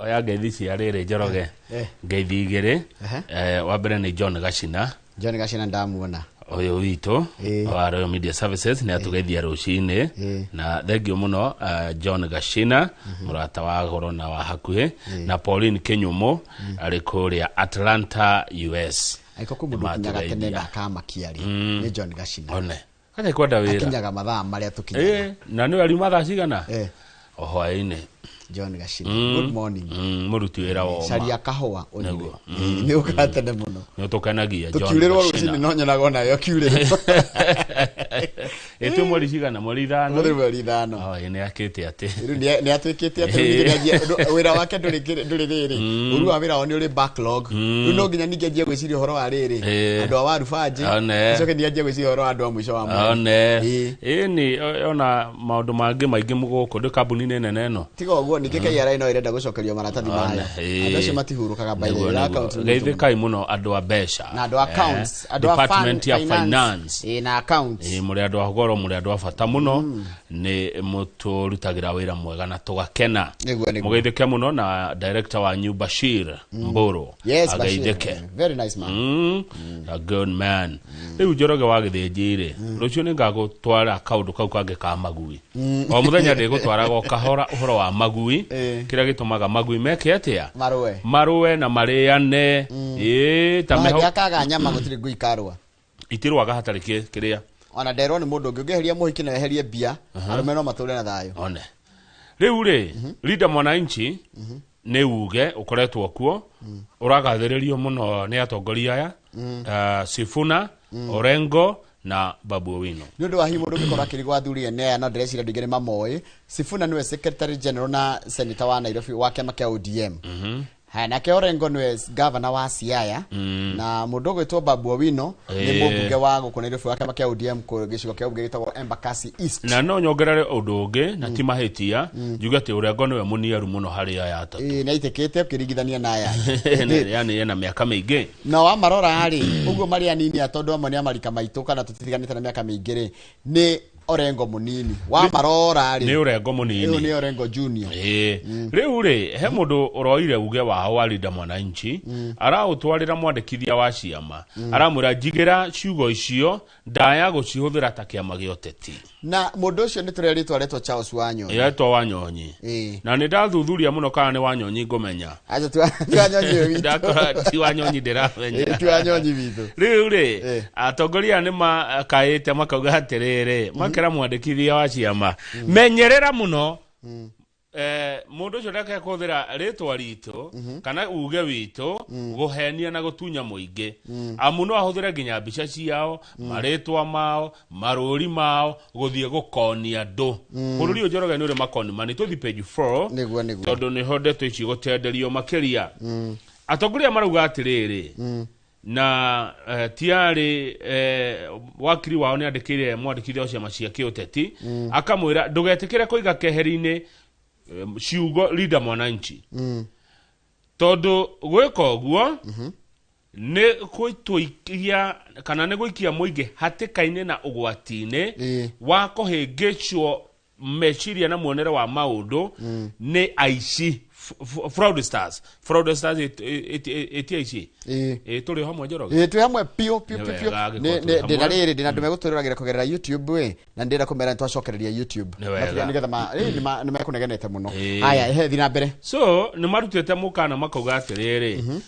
Oya ngeithi cia rĩrĩ, Njoroge. Ngeithi igĩrĩ. Wa mbere nĩ John Gacina. John Gacina ndamuona. Ũyũ witũ wa Royal Media Services nĩ atũgeithia rũcinĩ na thengio mũno, John Gacina, mũrata wa goro na wa hakuhĩ, na Pauline Kinyumo arĩ kũrĩa Atlanta, US. Angĩkorwo kwĩ mũndũ ũkinyaga tene Nĩmatũgeithia. na akamakia rĩ, nĩ John Gacina. One kaja kwenda wĩra. Akinyaga mathaa marĩa tũkinyaga. Na nĩwe ariuma thaa cigana? O hwaĩ-inĩ. John Gacina, good morning. Mũruti wĩra wa ũma. Caria kahũa ũnyue. Nĩguo. Nĩ ũkaga tene mũno. Nĩ ũtũkenagia, John Tũkiurĩrwo Gacina. rũcinĩ no nyonaga onawe ũkiurĩrwo. Ĩ twĩ mweri cigana? Mweri 5. Mũthĩ mweri 5. Oh, ĩ nĩ akĩte atĩ Rĩu nĩ atuĩkĩte atĩ rĩu ningĩ wĩra wake ndũrĩ rĩrĩ, ũru wa wĩra wao nĩ ũrĩ backlog. Rĩu no nginya ningĩ anjie gwĩciria ũhoro wa rĩrĩ, andũ a warubanjĩ, One. acoke ningĩ anjie gwĩciria ũhoro wa andũ a mũico wa mweri. One. Ĩ nĩ ona maũndũ mangĩ maingĩ gũkũ ndĩ kambuni-inĩ nene ĩno. Tiga ũguo, ningĩ KRA no ĩrenda gũcokerio maratathi mayo. One. Andũ acio matihurũkaga, by the way. Nĩguo, Wĩra wa nĩguo. accounts nĩ mũritũ mũno. Geithĩkai mũno andũ a mbeca Na andũ a accounts, andũ a department ya finance. Na accounts. Ĩ, mũrĩ andũ a goro, mũrĩ andũ a bata mũno, nĩ mũtũrutagĩra wĩra mwega na tũgakena. Nĩguo. Mũgeithĩke mũno na director wanyu Bashir Mbũrũ. Yes, Bashir. Ageithĩke. Very nice man. A good man. Rĩu, Njoroge wa Gĩthĩnji rĩ, rũciũ nĩ ngagũtwara kaũndũ kau kangĩ ka magui. O mũthenya ndĩgũtwaraga o kahora ũhoro wa magui, kĩrĩa gĩtũmaga magui meke atĩa? Marũe. Marũe na marĩane, ĩĩ, ta No meho. hĩndĩ akaga nyama gũtirĩ ngui ikarũa. Itirwaga hatarĩ kĩrĩa. Ona nderwo nĩ mũndũ ũngĩ, ũngĩeheria mũhiki na weherie mbia, arũme no matũre na thayũ. One rĩu rĩ, Linda Mwananchi nĩ uge ũkoretwo kuo ũragathĩrĩrio mũno nĩ atongoria aya, Sifuna, Orengo na Babu Owino. Nĩ ũndũ wa hihi mũndũ ũngĩkorwo akĩrigwo athuri ene aya, no ndĩreciria andũ aingĩ nĩ mamoĩ. Sifuna nĩwe secretary general na senator wa Nairobi wa kĩama kĩa ODM. Haya, nake Orengo nĩwe governor wa Siaya, na mũndũ ũgwĩtwo Babu Owino nĩ mũmbunge wa gũkũ Nairobi wa kĩama kĩa ODM kũ gĩcigo kĩa ũmbunge gĩtagwo Embakasi East. Na no nyongerere ũndũ ũngĩ na ti mahĩtia, njuge atĩ Orengo nĩwe mũniaru mũno harĩ aya atatũ. Ĩĩ, nĩ aitĩkĩte ũkĩringithania na aya angĩ. Yani ena mĩaka mĩingĩ. Na wamarora rĩ, ũguo marĩ anini a tondũ amwe nĩ amarika maitũ kana tũtitiganĩte na mĩaka mĩingĩ rĩ, nĩ Orengo mũnini wamarora rĩ. Nĩ Orengo mũnini. Ũyũ nĩ Orengo Junior. Ĩĩ. Rĩu rĩ, he mũndũ ũroire uge wao wa Linda Mwananchi, araũtwarĩra mwandĩkithia wa ciama, aramwĩra njigĩra ciugo icio ndaya gũcihũthĩra ta kĩama gĩa ũteti. Na mũndũ ũcio nĩ tũrerĩtwo aretwo Charles Wanyonyi. Etwo Wanyonyi. Na nĩ ndathuthuria mũno kana nĩ Wanyonyi ngũmenya. Aca, ti Wanyonyi ũyũ witũ. Ndakora ti Wanyonyi ndĩramenya. Ĩĩ, ti Wanyonyi witũ. Rĩu rĩ, atongoria aya nĩ makaĩte makauga atĩrĩrĩ, makera mwandĩkithia wa ciama, menyerera mũno, mũndũ ũcio ndakae kũhũthĩra rĩtwa ritũ kana uge witũ gũhenia na gũtunya mũingĩ, amu no ahũthĩre nginya mbica ciao, marĩtwa mao, marũri mao gũthiĩ gũkonia andũ. Bũrũri ũyũ, Njoroge, nĩ ũrĩ makoni mani. Tũthi page 4. Nĩguo. Tondũ nĩho ndeto ici gũtenderio makĩria. Atongoria marauga atĩrĩrĩ, na tiarĩ wakiri wao nĩ andĩkĩire mwandĩkithia wa ciama cia kĩũteti, akamwĩra ndũgetĩkĩre kũiga keheri-inĩ ciugo Linda Mwananchi, tondũ gwĩka ũguo nĩ gũtũikia kana nĩ gũikia mũingĩ hatĩka-inĩ na ũgwati-inĩ wa kũhĩngĩcwo meciria na muonere wa maũndũ nĩ aici, fraudsters. Fraudsters ĩti aici. Ĩ, tũrĩ hamwe, Njoroge? Ĩĩ, twĩ hamwe piũ piũ. Nĩ Piũ piũ. wega, angĩkorwo twĩ twĩ ndĩna hamwe. rĩrĩ, ndĩna andũ megũtwĩroragĩra kũgerera YouTube ĩ, na ndĩrenda kũmera nĩ twacokereria YouTube. Nĩ wega. Nĩgetha ĩ, nĩ mekũnegenete mũno. Ĩĩ. Haya, he thiĩ na mbere. So nĩ marutĩte mũkana makauga atĩrĩrĩ,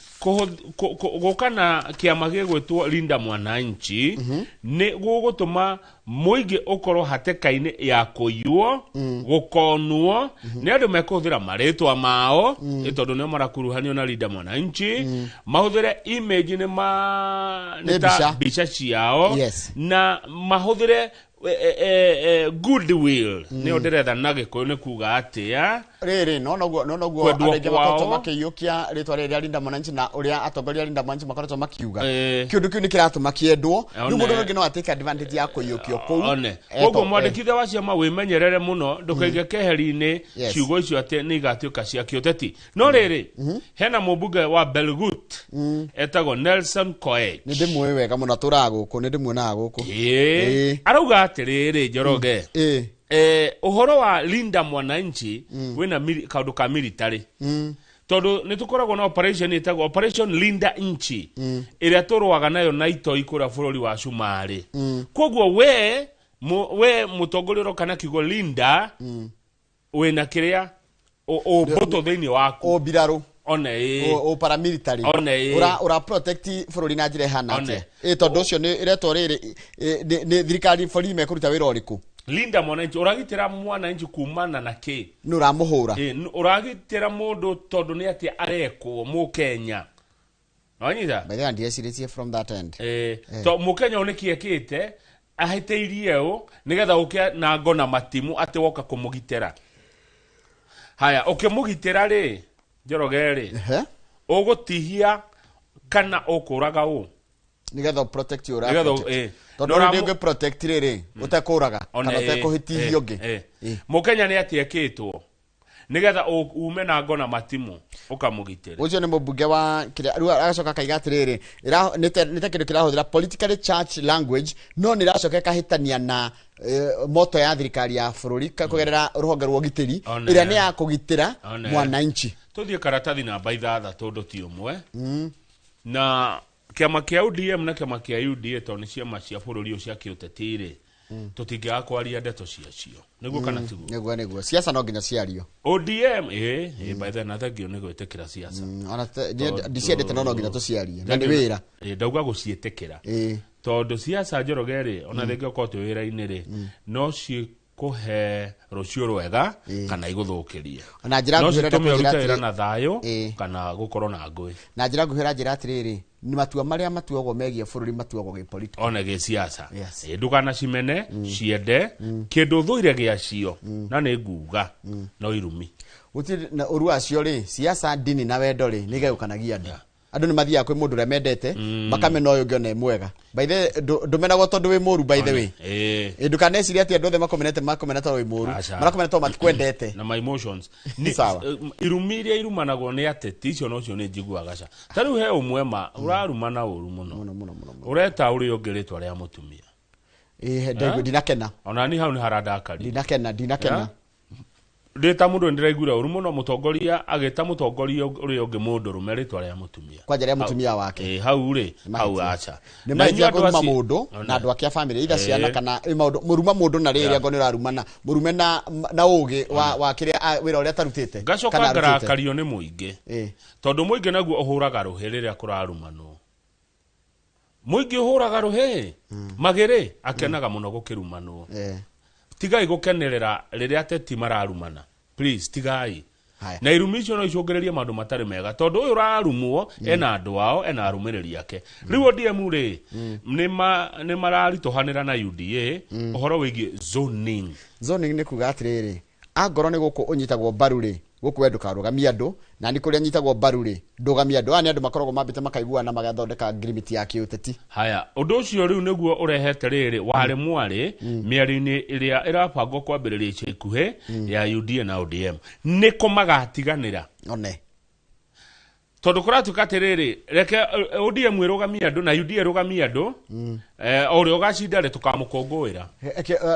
gũka na kĩama gĩgwĩtwo Linda Mwananchi nĩ gũgũtũma mũingĩ ũkorwo hatĩka-inĩ ya kũiywo, gũkonwo nĩ andũ mekũhũthĩra marĩtwa mao, ĩ tondũ nĩo marakuruhanio na Linda Mwananchi, mahũthĩre image nĩ ma Nĩ nĩ ta mbica. mbica ciao na mahũthĩre goodwill, nĩyo ndĩretha na Gĩkũyũ nĩ kuga atĩa? Rĩrĩ, no noguo, no noguo. Kwendwo Andũ aingĩ makoretwo kwao. makĩiyũkia rĩtwa rĩrĩ rĩa Linda Mwananchi na ũrĩa atongoria a Linda Mwananchi makoretwo makiuga, Ĩĩ. kĩũndũ kĩu nĩ kĩratũma kĩendwo. Rĩu One. mũndũ ũngĩ no atake advantage ya kũiyũkio kũu. One, koguo mwandĩkithia wa ciama, wĩmenyerere mũno ndũkaige keheri-inĩ ciugo icio atĩ nĩ igatuĩka cia kĩũteti. No rĩrĩ, hena mũmbunge wa Belgut etagwo Nelson Koech. Nĩ ndĩmũĩ wega mũno, atũraga gũkũ, nĩ ndĩmuonaga gũkũ. Ĩĩ. Arauga atĩrĩrĩ, Njoroge, ũhoro wa Linda Mwananchi wĩna kaũndũ ka military. Tondũ nĩ tũkoragwo na operation ĩtagwo Operation Linda Nchi, ĩrĩa tũrũaga nayo na itoi kũrĩa bũrũri wa Cumarĩ. Koguo we we mũtongoria ũroka na kiugo Linda, wĩna kĩrĩa ũmbũtũ thĩinĩ waku. O mbirarũ. One ĩ. O paramilitary. One ĩ. Ura protect bũrũri na njĩra ĩhana One. atĩa? Ĩ tondũ ũcio nĩ ĩretwo rĩrĩ, nĩ thirikari borithi mekũruta wĩra ũrĩkũ? Linda mwananchi, ũragitĩra mwananchi kumana na kĩ? Nĩ ũramũhũra. Ĩ, ũragitĩra mũndũ tondũ nĩ atĩa arekwo mũkenya? Wanyita? By the way, ndiecirĩtie from that end. To mũkenya ũyũ nĩkĩ ekĩte ahĩtĩirie ũ nĩgetha ũke na ngo na matimu atĩ woka kũmũgitĩra? Haya, ũkĩmũgitĩra rĩ, Njoroge rĩ, ũgũtihia kana ũkũraga ũ? Nĩgetha protect ũrĩa Nĩgetha protect. Tondũ Na rĩu ndũngĩ protect rĩrĩ ũtekũraga One kana ũtekũhĩtihia ũngĩ. Mũkenya nĩ atĩa ekĩtwo nĩgetha ume na ngo na matimu ũkamũgitĩre? Ũcio nĩ mũmbunge wa kĩrĩa rĩu agacoka akaiga atĩrĩrĩ, nĩ ta kĩndũ kĩrahũthĩra politically charged language, no nĩ ĩracoka ĩkahĩtania na moto ya thirikari ya bũrũri kũgerera rũhonge rwa ũgitĩri One. ĩrĩa nĩ ya kũgitĩra One. mwananchi. Tũthiĩ karatathi namba 6 doti 1. Na kĩama kĩa ODM na kĩama kĩa UDA, tondũ nĩ ciama cia bũrũri ũyũ cia kĩũteti rĩ, tũtingĩaga kwaria ndeto ciacio, nĩguo kana tiguo? Nĩguo, nĩguo, siasa no nginya ciario. ODM by then na thengio nĩ gwĩtĩkĩra siasa. Ona niĩ ndiciendete, no no nginya tũciarie na nĩ wĩra. Ndauga gũciĩtĩkĩra. Tondũ siasa, Njoroge rĩ, ona rĩngĩ okorwo twĩ wĩra-inĩ rĩ, no cikũhe rũciũ rwega kana igũthũkĩrie. Na njĩra No nguhĩ ũrenda citũme kũnjĩra ũrute wĩra atĩrĩ- na thayũ kana gũkorwo na ngũĩ. Na njĩra nguhĩ ũranjĩra atĩrĩrĩ, nĩ matua marĩa matuagwo megiĩ bũrũri matuagwo gĩpolitical. One gĩsiasa. Yes. Ndũkanacimene, ciende kĩndũ ũthũire gĩacio, na nĩ nguga no irumi. Gũtirĩ na ũru wacio rĩ, siasa, ndini na wendo rĩ, nĩ igayũkanagia andũ. Andũ nĩ mathiaga kwĩ mũndũ ũrĩa mendete, makamena ũyũ ũngĩ ona e mwega. By the way, ndũmenagwo tondũ wĩ mũru, by the way. Ĩ, ndũkanecirie atĩ andũ othe makomenete makomena tondũ wĩ mũru. Aca. Marakomena tondũ matikwendete. Na my emotions. Sawa. Irumi iria irumanagwo nĩ ateti icio nocio nĩ njiguaga ca ta rĩu he ũmwe ma ũrarumana ũru mũno. Mũno mũno mũno mũno. Ũreta ũrĩa ũngĩ rĩtwa rĩa mũtumia. Ĩ, ndinakena. Ona ni hau nĩ harandakaria. Ndinakena, ndinakena. Ndĩ ta mũndũ nĩndĩraiguire ũru mũno mũtongoria agĩta mũtongoria ũrĩa ũngĩ mũndũrũme rĩtwa rĩa mũtumia. Kwanja rĩa mũtumia wake. Hau rĩ, hau Mahĩtia. aca. Nĩ Na inyuĩ mahĩtia andũ kũruma mũndũ One. na andũ ake a family, either ciana kana ĩ maũndũ mũruma mũndũ na rĩrĩ angorwo nĩ ũrarumana mũrume na ũgĩ wa kĩrĩa wĩra ũrĩa atarutĩte Ngacoka kana arutĩte. ngarakario nĩ mũingĩ, tondũ mũingĩ naguo ũhũraga rũhĩ rĩrĩa kũrarumanwo. Mũingĩ ũhũraga rũhĩ magĩrĩ akenaga mũno gũkĩrumanwo. Tigai gũkenerera rĩrĩa ateti mararumana, please, tigai. Haya. Na irumi icio no icũngĩrĩrie maũndũ matarĩ mega, tondũ ũyũ ũrarumwo ena andũ ao, ena arũmĩrĩri ake. Rĩu ODM rĩ, nĩ mararitũhanĩra na UDA ũhoro wĩgiĩ zoning. Zoning nĩ kuga atĩrĩrĩ, angorwo nĩ gũkũ ũnyitagwo mbaru rĩ, gũkũ we ndũkarũgamie andũ, na nĩ kũrĩa nyitagwo mbaru rĩ, ndũgamie andũ. Aya nĩ andũ makoragwo mambĩte makaiguana magathondeka ngirimiti ya kĩũteti. Haya, ũndũ ũcio rĩu nĩguo ũrehete rĩrĩ warĩ mwarĩ mĩario-inĩ ĩrĩa ĩrabangwo kwambĩrĩria ica ikuhĩ ya UDA na ODM, nĩkũ magatiganĩra. One. Tondũ kũratuĩka atĩrĩrĩ, reke ODM ĩrũgamie andũ na UDA ĩrũgamie andũ, o ũrĩa ũgacinda rĩ, tũkamũkũngũĩra.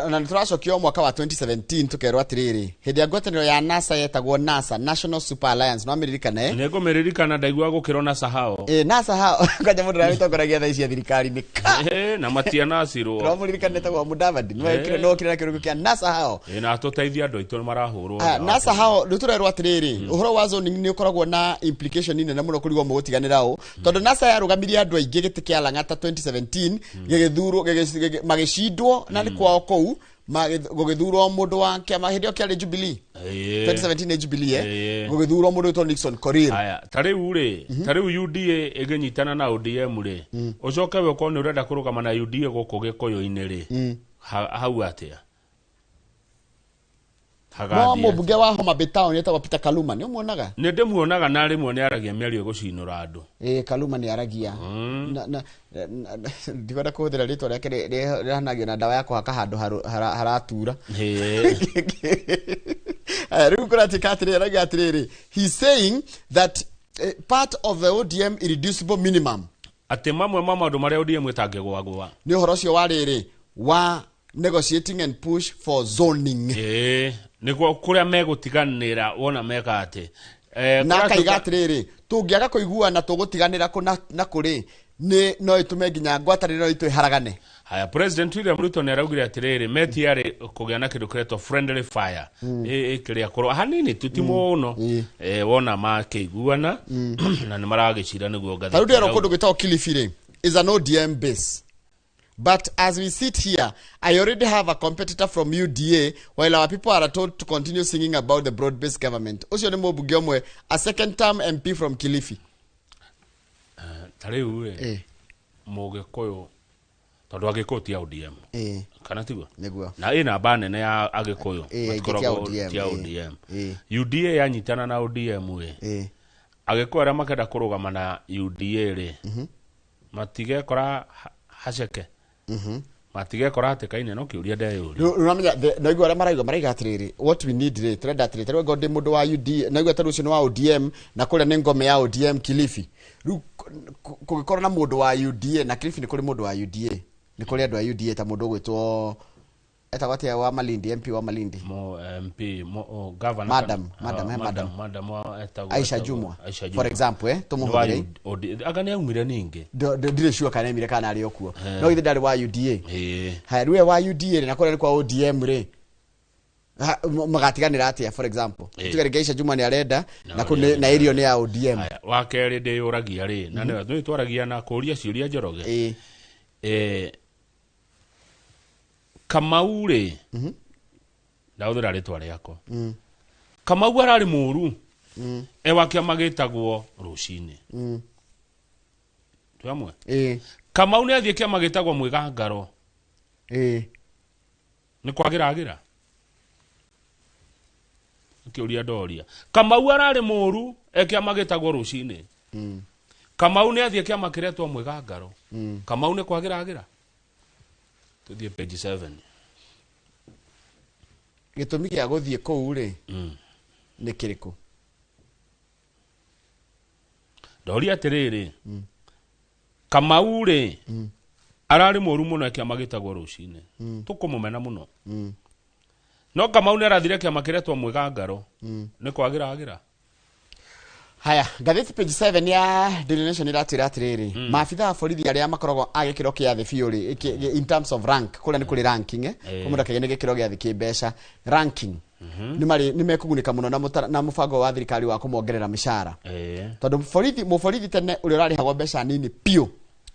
Na nĩ tũracokio mwaka wa 2017, tũkerwo atĩrĩrĩ, hĩndĩ ya ngwatanĩro ya NASA yetagwo NASA, National Super Alliance, no amĩririkane? Nĩ ngũmĩririkana, ndaigua gũkĩrwo na sahao. Ĩ, NASA hao kwanja mũndũ ũrĩa wĩtongoragia thaa ici ya thirikari nĩ ka Na matianacirwo. No mũririkane, etagwo Mudavadi, no okire na kĩrũgũ kĩa NASA hao. Na tũteithie andũ aitũ nĩ marahũrwo. Aya, NASA hao rĩu tũrerwo atĩrĩrĩ, ũhoro wa zoning nĩ ũkoragwo na implication nene mũno kũrigwo mũgũtiganĩra ũ, tondũ NASA yarũgamirie andũ aingĩ gĩtĩ kĩa Lang'ata 2017 gĩgĩthurwo, magĩcindwo na nĩ kwao kũu gũgĩthurwo mũndũ wa kĩama hĩndĩ ĩyo kĩarĩ Jubilee. 2017 nĩ Jubilee, eh? Gũgĩthurwo mũndũ wĩtwo Nixon Korir. Haya, ta rĩu rĩ, ta rĩu UDA ĩngĩnyitana na ODM rĩ, ũcoke we ũkorwo nĩ ũrenda kũrũgama na UDA gũkũ gĩkũyũ-inĩ rĩ, hau atĩa? No Hagathiĩ atĩa? Mũmbunge wa Homa Bay Town etagwo Peter Kaluma, nĩ ũmuonaga? Nĩ ndĩmuonaga, na rĩmwe nĩ aragia mĩario ĩgũcinũra andũ. Ĩ, Kaluma nĩ aragia ndikwenda kũhũthĩra rĩtwa rĩake rĩhanagio na ndawa ya kũhaka handũ haratura. Rĩu kũratuĩka atĩrĩrĩ, arauga atĩrĩrĩ, he's saying that part of the ODM irreducible minimum, atĩ mamwe ma maũndũ marĩa ODM ĩtangĩgwagwa nĩ ũhoro ũcio wa rĩrĩ wa negotiating and push for zoning. Ĩĩ, nĩguo kũrĩa megũtiganĩra wona meka atĩ Na akaiga atĩrĩrĩ, tũngĩaga kũiguana tũgũtiganĩra kũ na kũrĩ nĩ no ĩtũme nginya ngwatanĩro itũ ĩharagane. Haya, President William Ruto nĩ araugire atĩrĩrĩ, metiarĩ kũgĩa na kĩndũ kĩretwo friendly fire ĩkĩrĩa kũrwo hanini tu ti mũno, wona makĩiguana na nĩ maragĩcira nĩguo ngathĩti. Ta rĩu ndĩrerwo kũndũ gwĩtagwo Kilifi rĩ is an ODM base. But as we sit here, I already have a competitor from UDA while our people are told to continue singing about the broad-based government. Ũcio nĩ mũmbunge ũmwe, a second term MP from Kilifi. Ta rĩu rĩ, Mũgĩkũyũ, tondũ Agĩkũyũ ti a ODM, kana tiguo? Nĩguo. Na ĩ namba nene ya Agĩkũyũ matikoragwo ti a ODM. UDA yanyitana na ODM ĩ, Agĩkũyũ arĩa makenda kũrũgama na UDA rĩ, matigekora haceke, matigekora hatĩka-inĩ. No kĩũria ndeyũria. Ũramenya naigua arĩa marauga, maraiga atĩrĩrĩ, what we need rĩ, tũrenda atĩrĩrĩ, tarĩu angorwo ndĩ mũndũ wa UDA, naigua tarĩu ũcio nĩ wa ODM na kũrĩa nĩ ngome ya ODM Kilifi. Rĩu kũngĩkorwo na mũndũ wa UDA na Kilifi nĩ kũrĩ mũndũ wa UDA, nĩ kũrĩ andũ a UDA ta mũndũ ũgwĩtwo, etagwo atĩa, wa Malindi, MP wa Malindi. Mo MP mo, oh, governor. Madam, madam, madam. Madam etagwo Aisha Jumwa. For example, tũmũhũthĩre. Anga nĩ aumire ningĩ? Ndirĩ sure kana aumire kana arĩ o kuo. No githĩ ndarĩ wa UDA? Haya, rĩu wa UDA na kũrĩa nĩ kwa ODM rĩ, magatiganĩra atĩa, for example? Tuge rĩngĩ Aisha Jumwa nĩ arenda na kũu na area nĩ ya ODM. Wa kerĩ ndĩyũragia rĩ, na nĩ twaragia na kũũria ciũria Njoroge. Kamau rĩ, ndahũthĩra rĩtwa rĩakwa, Kamau ararĩ mũru e wa kĩama gĩtagwo Rũcinĩ, twĩ hamwe? Kamau nĩ athiĩ kĩama gĩtagwo Mwĩgangaro, nĩ kwagĩragĩra kĩũria ndoria. Kamau ararĩ mũru e kĩama gĩtagwo Rũcinĩ, Kamau nĩ athiĩ kĩama kĩretwo Mwĩgangaro, Kamau nĩ kwagĩragĩra. Tũthiĩ page 7. Gĩtũmi gĩa gũthiĩ kũu rĩ nĩ kĩrĩkũ? Ndoria atĩrĩrĩ, Kamau rĩ, ararĩ mũru mũno e kĩama gĩtagwo Rũcinĩ, tũkũmũmena mũno, no Kamau nĩ arathire kĩama kĩretwo Mwĩgangaro, nĩ kwagĩragĩra. Haya, ngathĩti page 7 ya Daily Nation iratwĩra atĩrĩrĩ, maabitha a borithi arĩa makoragwo a gĩkĩro kĩa thĩ biũ rĩ, in terms of rank, kũrĩa nĩ kũrĩ ranking, mũndũ akĩgĩa nĩ gĩkĩro gĩa thĩ kĩmbeca, ranking, nĩ mekũgunĩka mũno na mũbango wa thirikari wa kũmongerera mĩcara, tondũ borithi, mũborithi tene ũrĩa ũrarĩhagwo mbeca nini biũ,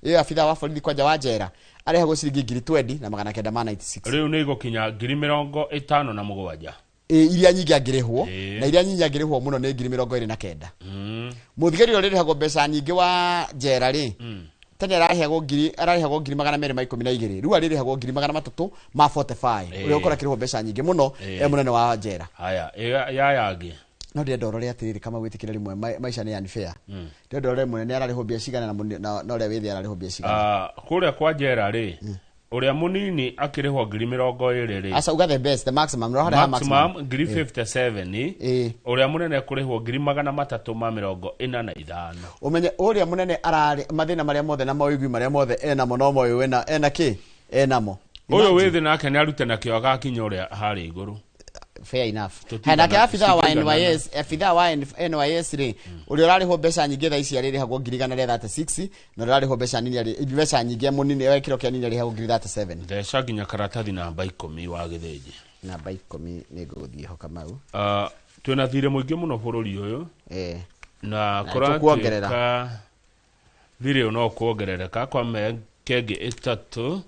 ĩyo abitha wa borithi kwanja wa njera, arĩhagwo ciringi 20,996. Rĩu nĩ igũkinya 57,000. Iria nyingĩ angĩrĩhwo, na iria nyinyi angĩrĩhwo mũno nĩ 29,000. Mũthigari ũrĩa ũrĩhagwo mbeca nyingĩ wa njera rĩ, tene ararĩhagwo 212,000, rĩu arĩrĩhagwo 345,000, ũrĩa ũkorwo akĩrĩhwo mbeca nyingĩ mũno e mũnene wa njera. Haya, ya yangĩ. No ndĩrenda ũrore atĩrĩrĩ, kama gwĩtĩkĩra rĩmwe maica nĩ unfair. Ndĩrenda ũrore mũnene ararĩhwo mbia cigana na ũrĩa wĩ thĩ ararĩhwo mbia cigana. Kũrĩa kwa njera rĩ, ũrĩa mũnini akĩrĩhwo 20,000 rĩ. Aca, uga the best, the maximum, no harĩa maximum 57,000, ũrĩa mũnene kũrĩhwo 345,000. Ũmenye ũrĩa mũnene ararĩ mathĩna marĩa mothe na mawĩgwi marĩa mothe enamo, no moĩ wena ena kĩ enamo. Ũyũ wĩ thĩ nake nĩ arute nakĩo agakinya ũrĩa harĩa igũrũ. Fair enough. Haya, nake abithaa wa NYS, abithaa wa NYS rĩ, ũrĩa ũrarĩhwo mbeca nyingĩ thaa ici arĩrĩhagwo 136,000, na ũrĩa ũrarĩhwo mbeca nini, mbeca nyingĩ mũnini wa kĩro kĩa nini arĩhagwo 37,000. Theca nginya karatathi namba 10 wa gĩthĩnji. Namba 10 nĩ ngũgũthiĩ ho, Kamau. Twĩna thirĩ mũingĩ mũno bũrũri ũyũ, na tũkuongerera. Kũratuĩka thirĩ ũyũ no kuongerereka kwa mĩaka ĩngĩ 3,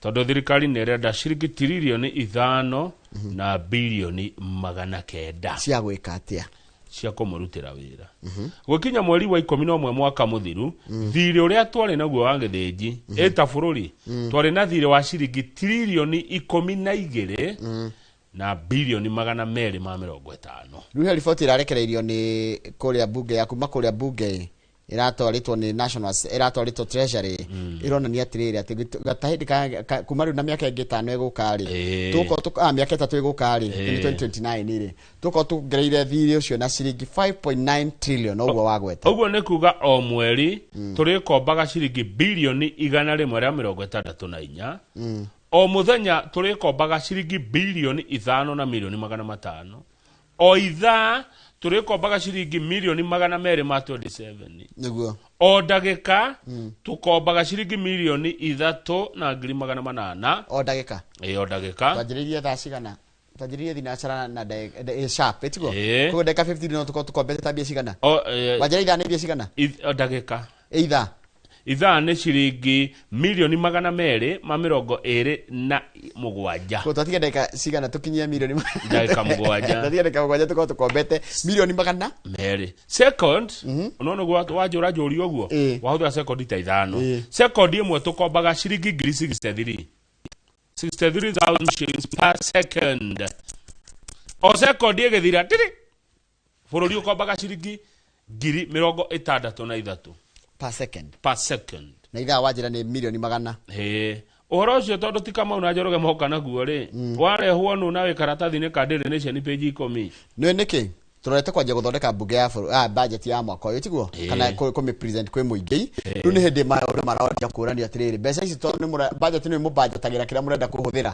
tondũ thirikari nĩ ĩrenda ciringi 5 tiririoni na 900 bilioni cia gwĩka atĩa? Cia kũmũrutĩra wĩra. Gũkinya mweri wa 11 mwaka mũthiru, thirĩ ũrĩa twarĩ naguo wa gĩthĩnji ĩta bũrũri, twarĩ na thirĩ wa ciringi 12 tiririoni na 250 bilioni. Rĩu he riboti ĩrarekereirio nĩ kũrĩa bunge ya kuma kũrĩa bunge, ĩratwarĩtwo nĩ national, ĩratwarĩtwo Treasury, ĩronania atĩrĩrĩ, atĩ gatahĩndĩ kuma rĩu na mĩaka ĩngĩ 5 ĩgũka rĩ, tũgũkorwo mĩaka 3 ĩgũka rĩ, nĩ 2029 rĩ, tũgũkorwo tuongereire thirĩ ũcio na ciringi 5.9 trillion, ũguo wagweta. Ũguo nĩ kuga o mweri tũrĩkombaga ciringi 164 bilioni, o mũthenya tũrĩkombaga ciringi 5 bilioni na 500 milioni, o ithaa. Tũrĩkombaga ciringi mirioni magana merĩ ma 27. Nĩguo. O ndagĩka tũkombaga ciringi mirioni 3,800,000. O ndagĩka. Ĩ, o ndagĩka. Twanjĩrĩirie thaa cigana? Twanjĩrĩirie thinacara na sharp, ĩtiguo? Ĩ. Koguo ndagĩka 15 no tũkorwo tũkombete ta mbia cigana? O, Wanjĩrĩria ithaa nĩ mbia cigana? O ndagĩka. Ĩ, ithaa. Ithaa nĩ ciringi mirioni magana merĩ ma mĩrongo ĩrĩ na mũgwanja. Koguo twatiga ndagĩka cigana tũkinyie mirioni Ndagĩka mũgwanja. Twatiga ndagĩka mũgwanja tũkorwo tũkombete mirioni magana merĩ. Second, no nĩguo wanjũra njũria ũguo, Ĩ. wahũthĩra sekondi ta ithano. Ĩ. Sekondi ĩmwe tũkombaga ciringi ngiri 63. 63,000 shillings per second. O sekondi ĩgĩthira tiri bũrũri ũkombaga ciringi ngiri mĩrongo ĩtandatũ na ithatũ. Per second. Per second. Na ithaa wanjĩra nĩ mirioni magana. Ĩĩ. Ũhoro ũcio tondũ ti Kamau na Njoroge moka naguo rĩ, warehwo nũ na wĩ karatathi-inĩ ka Daily Nation page 10. Nĩ nĩkĩ tũrorete kwanjia gũthondeka mbunge ya budget ya mwaka ũyũ, tiguo? Ĩĩ. Kana kũmĩ present kwĩ mũingĩ. Rĩu nĩ hĩndĩ maũndũ maroria kũũranio atĩrĩrĩ, mbeca ici tondũ nĩ budget nĩ mũbanjetagĩra kĩrĩa mũrenda kũhũthĩra.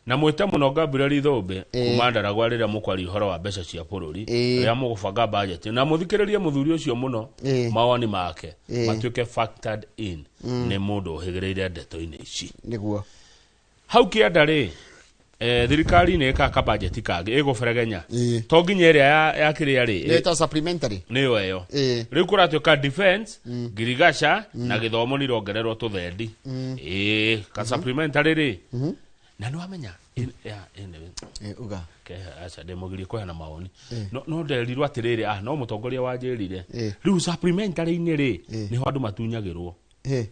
Na mwĩte mũno Gabriel Thũmbĩ Ĩĩ. kuma Ndaragwa rĩrĩa mũkwaria ũhoro wa mbeca cia bũrũri, Ĩĩ. rĩrĩa mũgũbanga budget, na mũthikĩrĩrie mũthuri ũcio mũno. Ĩĩ. Mawoni make Ĩĩ. matuĩke factored in nĩ mũndũ ũhĩgĩrĩire ndeto-inĩ ici. Nĩguo. Hau kĩanda rĩ, thirikari nĩ ĩkaga kabajeti kangĩ ĩgũberegenya. Ĩĩ. To nginya ĩrĩa ya kĩrĩa rĩ, Nĩ ĩtagwo supplementary. Nĩyo ĩyo. Ĩĩ. Rĩu kũratuĩka defense, ngirigaca na gĩthomo nĩ irongererwo tũthendi. Ĩĩ, ka supplementary rĩ, na nĩ wamenya anyway, Ĩĩ, uga. Aca ndĩmũgirie kũheana mawoni, no nderirwo atĩrĩrĩ, no mũtongoria wanjĩrire, Ĩĩ. rĩu supplementary-inĩ rĩ, Ĩĩ. nĩho andũ matunyagĩrwo. Ĩĩ.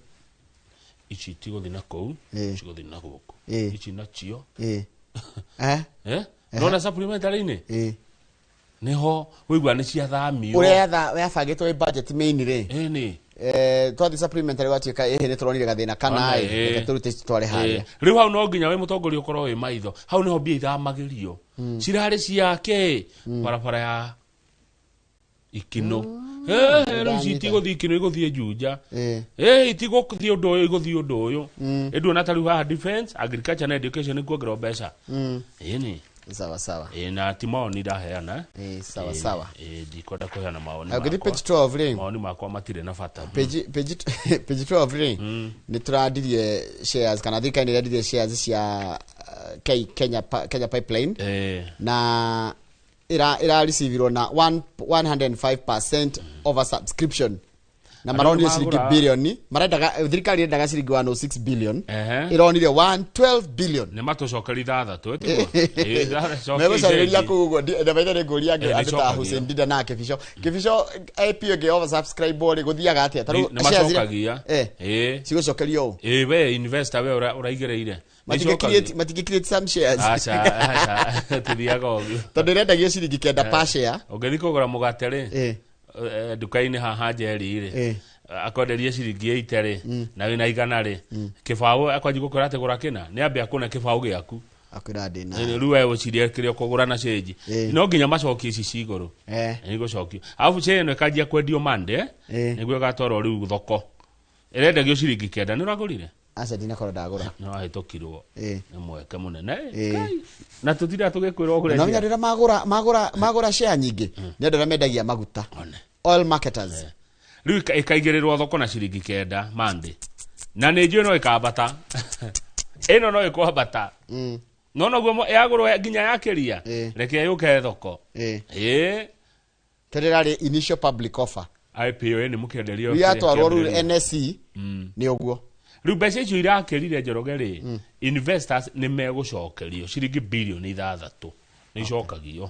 Ici tigũthiĩ na kũu, Ĩĩ. cigũthiĩ na gũkũ. Ĩĩ. Ici nacio. Ĩĩ. Eh? Eh? Nona supplementary-inĩ Ĩĩ. nĩho wĩigua nĩ ciathamio. Ũrĩa yabangĩtwo ĩ budget main rĩ. Ĩni. Twathiĩ supplementary gwatuĩka ĩhĩ nĩ tũronire gathĩna kana Ona, ĩ, ĩĩ. reke tũrute ici tware harĩa. Ĩĩ. Rĩu hau no nginya wĩ mũtongoria ũkorwo wĩ maitho. Hau nĩho mbia ithamagĩrio cirarĩ ciake barabara ya Ikino. Rĩu ici itigũthiĩ Ikino, igũthiĩ Juja. Ĩĩ. Itigũthiĩ ũndũ ũyũ, igũthiĩ ũndũ ũyũ. Ĩnduona ta rĩu haha defense, agriculture na education nĩ kuongererwo mbeca. Ĩni. Sawa sawa. Ĩĩ, na ti mawoni ndaheana. Ĩĩ, sawa Ĩĩ, sawa. Ĩĩ, ndikwenda kũheana mawoni Ũngĩthiĩ makwa. page 12 rĩ. Mawoni makwa matirĩ na bata. Page 12 rĩ, nĩ tũrandirie shares kana thirikari nĩ ĩrendirie shares cia Kenya Pipeline na ira receive na 105% over subscription na Andũ maronire nĩ ciringi magũra. bilioni, marendaga, thirikari irendaga ciringi 106 billion, Ehe. ironire 112 billion. Nĩ matũcokeri ithathatũ, ĩtiguo? Ĩĩ, Megũcarĩria cokia kũu ũguo ndamaitha nĩ ngũria Nĩ andũ ta icokagio. Hussein Dida na Kĩbico. Kĩbico, IPO ĩngĩ over subscribe rĩ, gũthiaga atĩa? Ta rĩu Nĩ shares iria- macokagia. Eh. Ĩĩ. Cigũcokerio ũũ? Ĩĩ, we investor, we ũraigĩrĩire. Nĩ Matingĩ icokagio. Matingĩ create some shares? Aca, aca, tũthiaga ũguo. Tondũ ĩrendagio ciringi 9 per share. Ũngĩthiĩ kũgũra mũgate rĩ, nduka-inĩ haha Njeri rĩ, akwenderie ciringi 80 rĩ, na wĩna 100 rĩ, kĩbaũ akwanjia gũkwĩra atĩ gũra kĩna, nĩ ambe akũne kĩbaũ gĩaku. Akwĩra ndĩna. Rĩu we ũcirie kĩrĩa ũkũgũra na cĩnji. No nginya macokie ici ci igũrũ. Nĩ igũcokio, arabu share ĩno ĩkanjia kwendio Monday, nĩguo ĩgatwarwo rĩu thoko. Ĩrendagio ciringi 9. Nĩ ũragũrire? Aca, ndinakorwo ndagũra. Nĩ wahĩtũkirwo nĩ mweke mũnene. Ĩĩ. Kai. Na tũtindaga tũgĩkwĩra ũgũre Na menya share. rĩrĩa magũra share nyingĩ nĩ andũ arĩa mendagia maguta. One. Oil marketers. Rĩu ĩkaigĩrĩrwo thoko na ciringi 9 Monday, na nĩ njũĩ no ĩkambata, ĩno no ĩkwambata. No noguo yagũrwo nginya yakĩria. Reke yũke thoko. Ĩĩ. Tondũ ĩrarĩ initial public offer. IPO nĩ mũkĩenderio. Rĩu yatwarwo rĩu kĩambĩrĩria. NSE nĩ ũguo. Rĩu mbeca icio irakĩrire, Njoroge rĩ, investors nĩ megũcokerio ciringi bilioni 6, nĩ icokagio.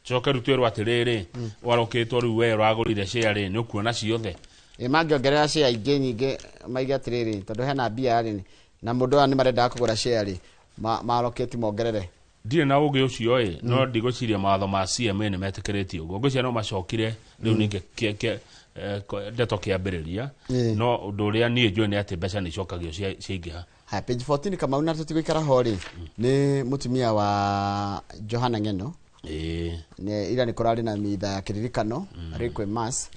Coke rĩu twĩrwo atĩrĩrĩ, warokĩtwo rĩu we ũragũrire share rĩ, nĩ ũkuona ciothe. Ĩ, mangĩongerera share ingĩ nyingĩ maige atĩrĩrĩ, tondũ hena mbia rĩ, na mũndũ aya nĩ marendaga kũgũra share rĩ, marokĩti mongerere. Ndirĩ na ũgĩ ũcio ĩ, no ndigwĩciria mawatho ma CMA nĩ metĩkĩrĩtie ũguo. Ngwĩciria no macokire rĩu ningĩ ndeto kĩambĩrĩria. No ũndũ ũrĩa niĩ njũĩ nĩ atĩ mbeca nĩ icokagio ciaingĩha. Haya, page 14, Kamau, na tũtigũikara ho rĩ, nĩ mũtumia wa Johana Ng'eno. Nĩ ira nĩ kũrarĩ na mitha ya kĩririkano, Requiem Mass,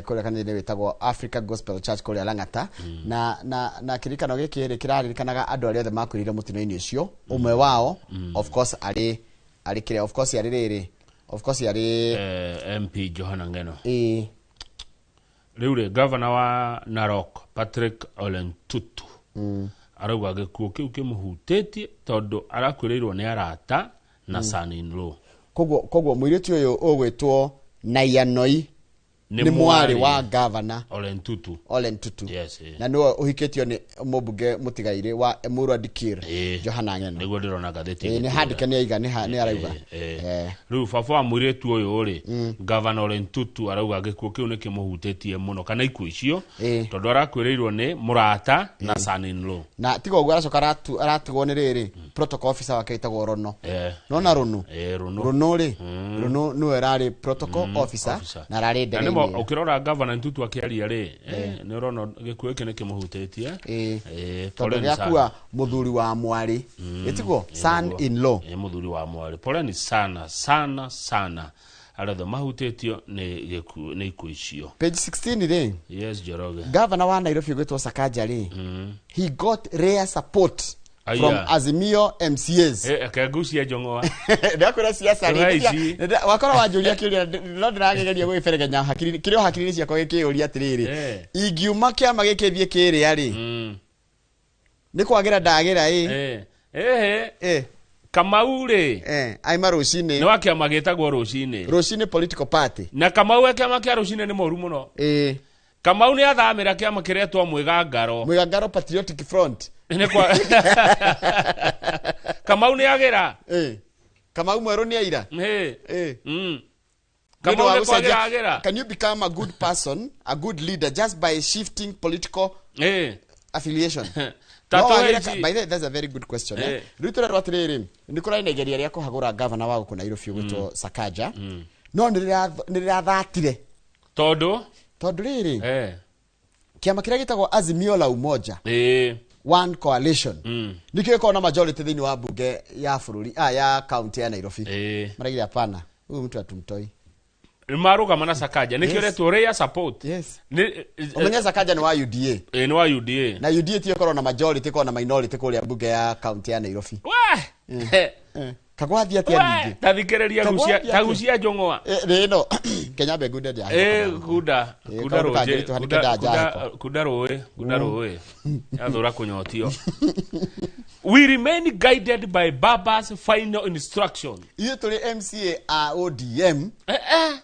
kũrĩa kanitha-inĩ wĩtagwo Africa Gospel Church kũrĩa Lang'ata, na kĩririkano gĩkĩ rĩ, kĩraririkanaga andũ arĩa othe makuĩrĩire mũtino-inĩ ũcio, ũmwe wao of course arĩ kĩrĩa, of course arĩ rĩrĩ Of course yarĩ MP Johana Ngeno. Ĩĩ. Rĩu rĩ, gavana wa Narok Patrick Ole Ntutu arauga gĩkuũ kĩu kĩmũhutĩtie tondũ arakuĩrĩirwo nĩ arata na son in law. Koguo mũirĩtu ũyũ ũgwĩtwo Naianoi nĩ mwarĩ wa gavana Ole Ntutu. Ole Ntutu. Yes. Na nĩwe ũhikĩtio nĩ mũmbunge mũtigairĩ wa Emurua Dikirr, Johana Ng'eno. Nĩguo ndĩrona ngathĩti. Ĩĩ, nĩ ĩgĩtwĩra. handĩke nĩ aiga nĩ arauga. Rĩu baba wa mũirĩtu ũyũ rĩ, gavana Ole Ntutu arauga gĩkuũ kĩu nĩ kĩmũhutĩtie mũno, kana ikuũ icio, tondũ arakuĩrĩirwo nĩ mũrata na son in law. Na tiga ũguo, aracoka aratigwo nĩ rĩrĩ protocol officer wake wĩtagwo Rono. Nona Rono. Rono. Rono rĩ, Rono nĩwe ũrarĩ protocol officer, officer. Na ararĩ Na nĩmo ndege-inĩ. ũkĩrora gavana Ntutu akĩaria rĩ, nĩ ũrona gĩkuũ gĩkĩ nĩ kĩmũhutĩtie. Tondũ Poleni sana. gĩakua mũthuri wa mwarĩ, ĩtiguo son in law. Mũthuri wa mwarĩ. Poleni sana sana sana arĩa othe mahutĩtio nĩ gĩkuũ, nĩ ikuũ icio. Page 16 rĩ, Yes, Njoroge. Gavana wa Nairobi ũgwĩtwo Sakaja rĩ, he got rare support Aya. from Azimio MCAs. Kengucia njong'oa. Ndakwĩra ciaca Tũhe rĩ, ici. wakora wanjũria kĩũria, no ndĩrageria gwĩberegenya hakiri kĩrĩ o hakiri-inĩ ciakwa gĩkĩũria atĩrĩrĩ, ingiuma kĩama gĩkĩ thiĩ kĩrĩa rĩ, nĩ kwagĩra ndagĩra ĩ? Kamau rĩ, aima rũcinĩ. Nĩ wa kĩama gĩtagwo Rũcinĩ. Rũcinĩ political party. Na Kamau e kĩama kĩa Rũcinĩ nĩ mũru mũno. Kamau nĩ athamĩra kĩama kĩretwo Mwĩgangaro. Mwĩgangaro Patriotic Front. Nĩ kwa Kamau nĩ agĩra. Kamau mwerũ nĩ aira. Nĩ ũndũ Kamau wa nĩ kwagĩra gũcenjia- agĩra. Can you become a good person, a good leader, just by shifting political affiliation? Ta No tũhe wagĩre ici. By the way, that's a very good question. Rĩu tũrerwo atĩrĩrĩ, nĩ kũrarĩ na igeria rĩa kũhagũra gavana wa gũkũ Nairobi ũgwĩtwo Sakaja, no nĩ rĩrathatire. Tondũ Tondũ rĩrĩ, kĩama kĩrĩa gĩtagwo Azimio la Umoja One Coalition nĩkĩo gĩkoragwo na majority thĩinĩ wa mbunge ya bũrũri, ya county ya Nairobi. Maraigire hapana, huyu mtu hatumtoi. Marũgama na Sakaja nĩkĩo retwo rare support. Yes. Ũmenye Sakaja nĩ wa UDA. Nĩ wa UDA. Na UDA tiyo ĩkoragwo na majority, ĩkoragwo na minority kũrĩa mbunge ya county ya Nairobi. We! Kagwathiĩ atĩa ningĩ? Ta thikĩrĩria Kagwathiĩ gucia atĩa? ta gucia njong'oa. Rĩ ĩno Kenya mbe ngunde ndĩahĩtũka. Kunda kunda kaũndũ rũĩ kangĩritũha nĩkĩo ndajahĩkwo. Kunda rũĩ, kunda rũĩ yathũra kũnyotio. We remain guided by Baba's final instruction. Ithuĩ tũrĩ MCA a ODM.